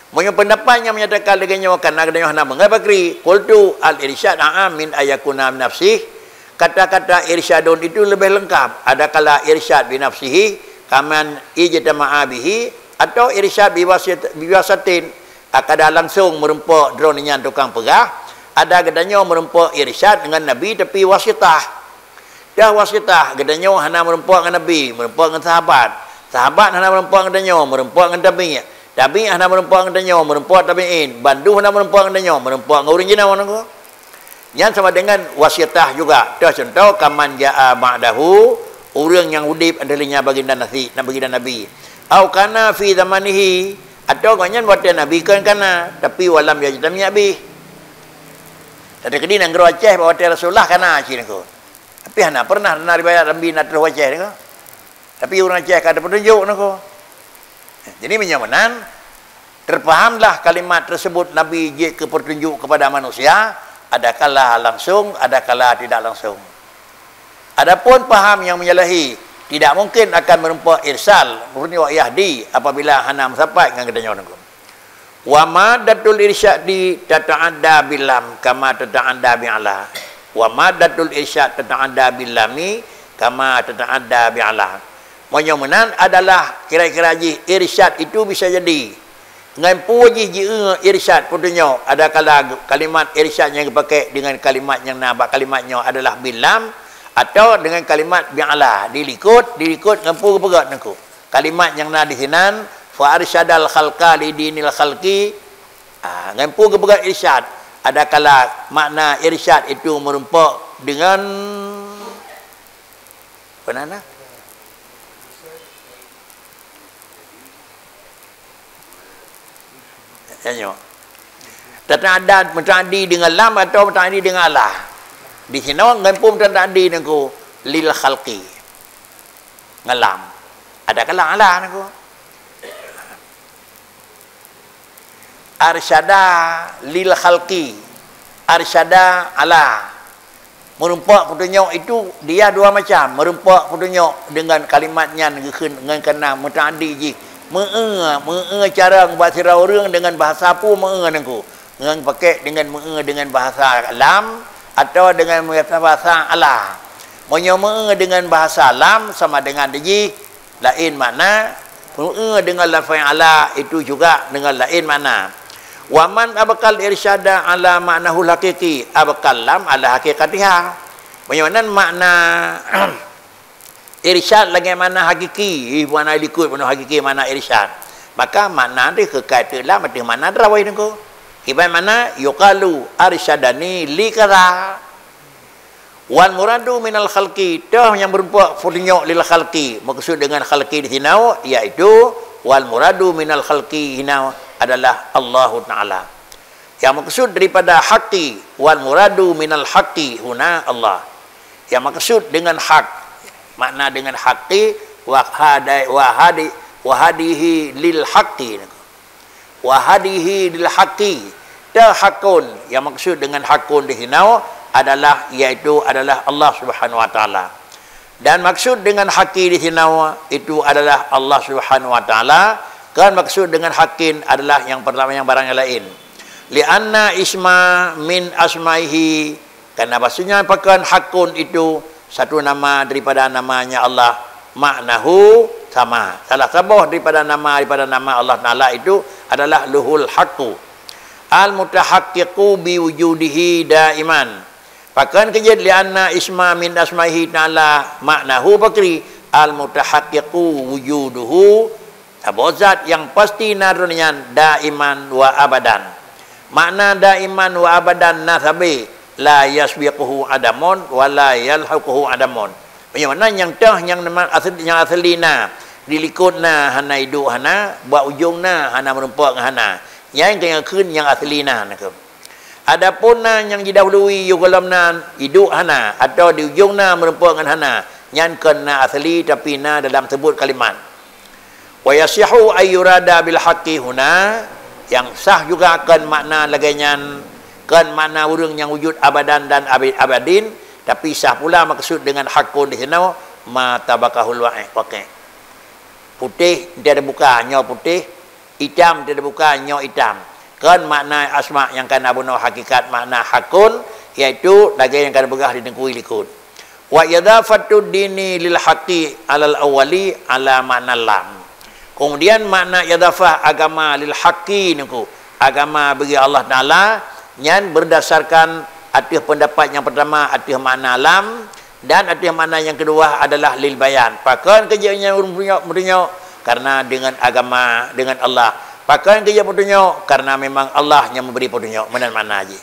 Meunyoe pendapat nyang menyatakan lagée nyoe karena geutanyoe hana meungat bakri, qultu al-irsyad a'am min ayakuna min nafsih. Kata-kata irsyadun itu lebih lengkap. Adakala irsyad bi nafsihi kaman ijtama'a bihi atau irsyad bi wasit-, bi wasatin, akada langsung meurumpok droe nyan tukang peugah, ada geutanyoe meurumpok irsyad ngon Nabi tapi wasitah. Dah wasitah, geutanyoe hana meurumpok ngon Nabi, meurumpok ngon sahabat. Sahabat hana meurumpok ngon geutanyoe, meurumpok ngon tabi'. Tabi' hana meurumpok ngon geutanyoe, meurumpok tabi'in. Bandum hana meurumpok ngon geutanyoe, meurumpok ngon ureuëng jinoe niko. Nyan sama dengan wasitah juga. Toh contoh, kaman ja'a ba'dahu, ureuëng nyang udeb ateueh linya baginda nasi, na baginda Nabi. Au kana fi zamanihi, atau gobnyan watée Nabi kon kana, tapi walam yajtami' bih. Teukeudi nanggroe Aceh bak watée Rasulullah kana cit niko. Tapi hana pernah na riwayat Nabi na troh Aceh niko. Tapi ureuëng Aceh ka ada petunjuk niko. Jadi meunyoe meunan, terpahamlah kalimat tersebut Nabi jeuet keu petunjuk kepada manusia, adakala langsung, adakala tidak langsung. Adapun paham yang menyalahi, tidak mungkin akan meurumpok irsal, murni wa yahdi apabila hana meusapat ngon geutanyoe niko. Wa maddatul irsyadi tata'adda bil lam kama tata'adda bi ala. Wa maddatul irsyad tata'adda bil lami kama tata'adda bi ala. Meunyoe meunan adalah kira-kira jih irsyad itu bisa jadi ngon peue jih jieu irsyad peutunyok, adakala kalimat irsyad nyang geupakai dengan kalimat nyang na bak kalimat nyoe adalah bil lam atau dengan kalimat bi ala, dilikot, dilikot ngon peue geupeugah niko. Kalimat nyang na di sinan, fa arsyadal khalqa li dinil khalqi. Ah, ngon peue geupeugah irsyad? Adakala makna irsyad itu meurumpok dengan, peue nan na? Tanyoe. Tata'adda, muta'addi dengan lam atau muta'addi dengan ala? Di sinoe ngon peue muta'addi niko? Lil khalqi. Ngon lam. Adakala ala niko. Arsyada lil khalqi. Arsyada ala. Meurumpok peutunyok itu dia dua macam. Meurumpok peutunyok dengan kalimat nyan geukheun ngon kana muta'addi jih. Meu-eu, meu-eu cara bak sidroe ureuëng dengan bahasa peue meu-eu niko. Ngon pakai dengan meu-eu dengan bahasa lam atau dengan bahasa ala. Meunyoe meu-eu dengan bahasa lam sama dengan jih laén makna, meu-eu dengan lafai ala itu juga dengan laén makna. Wa man abqal irsyada ala ma'nahul haqiqi, abqal lam ala haqiqatiha. Meunyoe nan makna irsyad lagée makna hakiki, ih, makna likot, makna hakiki, makna irsyad. Maka makna teuh keukai teuk lam ateueh makna droe niko. Iban makna yuqalu arsyadani li kaza. Wal muradu minal khalqi, toh nyang meurumpok peutunyok lil khalqi, maksud dengan khalqi di sinoe, yaitu wal muradu minal khalqi hinoe adalah Allahu Ta'ala. Yang maksud daripada haqqi, wal muradu minal haqqi huna Allah. Yang maksud dengan hak, makna dengan haqqi, wa hada-, wa hadi-, wa hadihi lil haqqi. Wa hadihi lil haqqi. Ta hakun, yang maksud dengan hakun di sinoe adalah, yaitu adalah Allah Subhanahu wa Taala. Dan maksud dengan haqi di sinoe itu adalah Allah Subhanahu wa Taala, kan maksud dengan haqqin adalah yang pertama yang barang yang lain. Lianna isma min asmaihi, karena bahasanya pakon hakun itu satu nama daripada namanya Allah, maknahu sama. Salah saboh daripada nama, daripada nama Allah Taala itu adalah luhul haqqu. Al mutahaqqiqu bi wujudihi daiman. Pakon keujeuet lianna isma min asmaihi ta'ala maknahu pakri al mutahaqqiqu wujuduhu, saboh zat yang pasti na droe nyan daiman wa abadan. Makna daiman wa abadan na sabe, la yasbiquhu adamun wa la yalhaquhu adamun. Meunyoe na nyang teuh nyang nama asli, nyang asli na, di likot na hana iduek hana, bak ujong na hana meurumpok ngon hana. Nyan keuh nyang kheun nyang asli na, na kheun. Adapun na nyang jidahului yoh gohlom na iduek hana, atawa di ujong na meurumpok ngon hana, nyan kon na asli tapi na dalam seubut kalimat. Wa yasihu ay yurada bil haqqi huna, yang sah juga kon makna lagée nyan Kon makna ureuëng nyang wujud abadan dan abid abadin, tapi sah pula maksud dengan hakun di sinoe ma tabaqahul waqi'. Putéh teubuka nyoe putéh, itam teubuka nyoe itam. Kon makna asma nyang kana bunoe hakikat makna hakun, yaitu lagée nyang kana peugah di Teungku likot. Wa idhafatud dini lil haqqi alal awwali ala makna lam. Kemudian makna idhafah agama lil haqqi niku, agama bagi Allah Taala, nyan berdasarkan ateueh pendapat yang pertama ateueh makna lam, dan ateueh makna yang kedua adalah lil bayan. Pakon keu jih nyan ureuëng meutunyok? Meutunyok karena dengan agama, dengan Allah. Pakon keu jih meutunyok? Karena memang Allah yang memberi petunjuk. Meunan makna jih.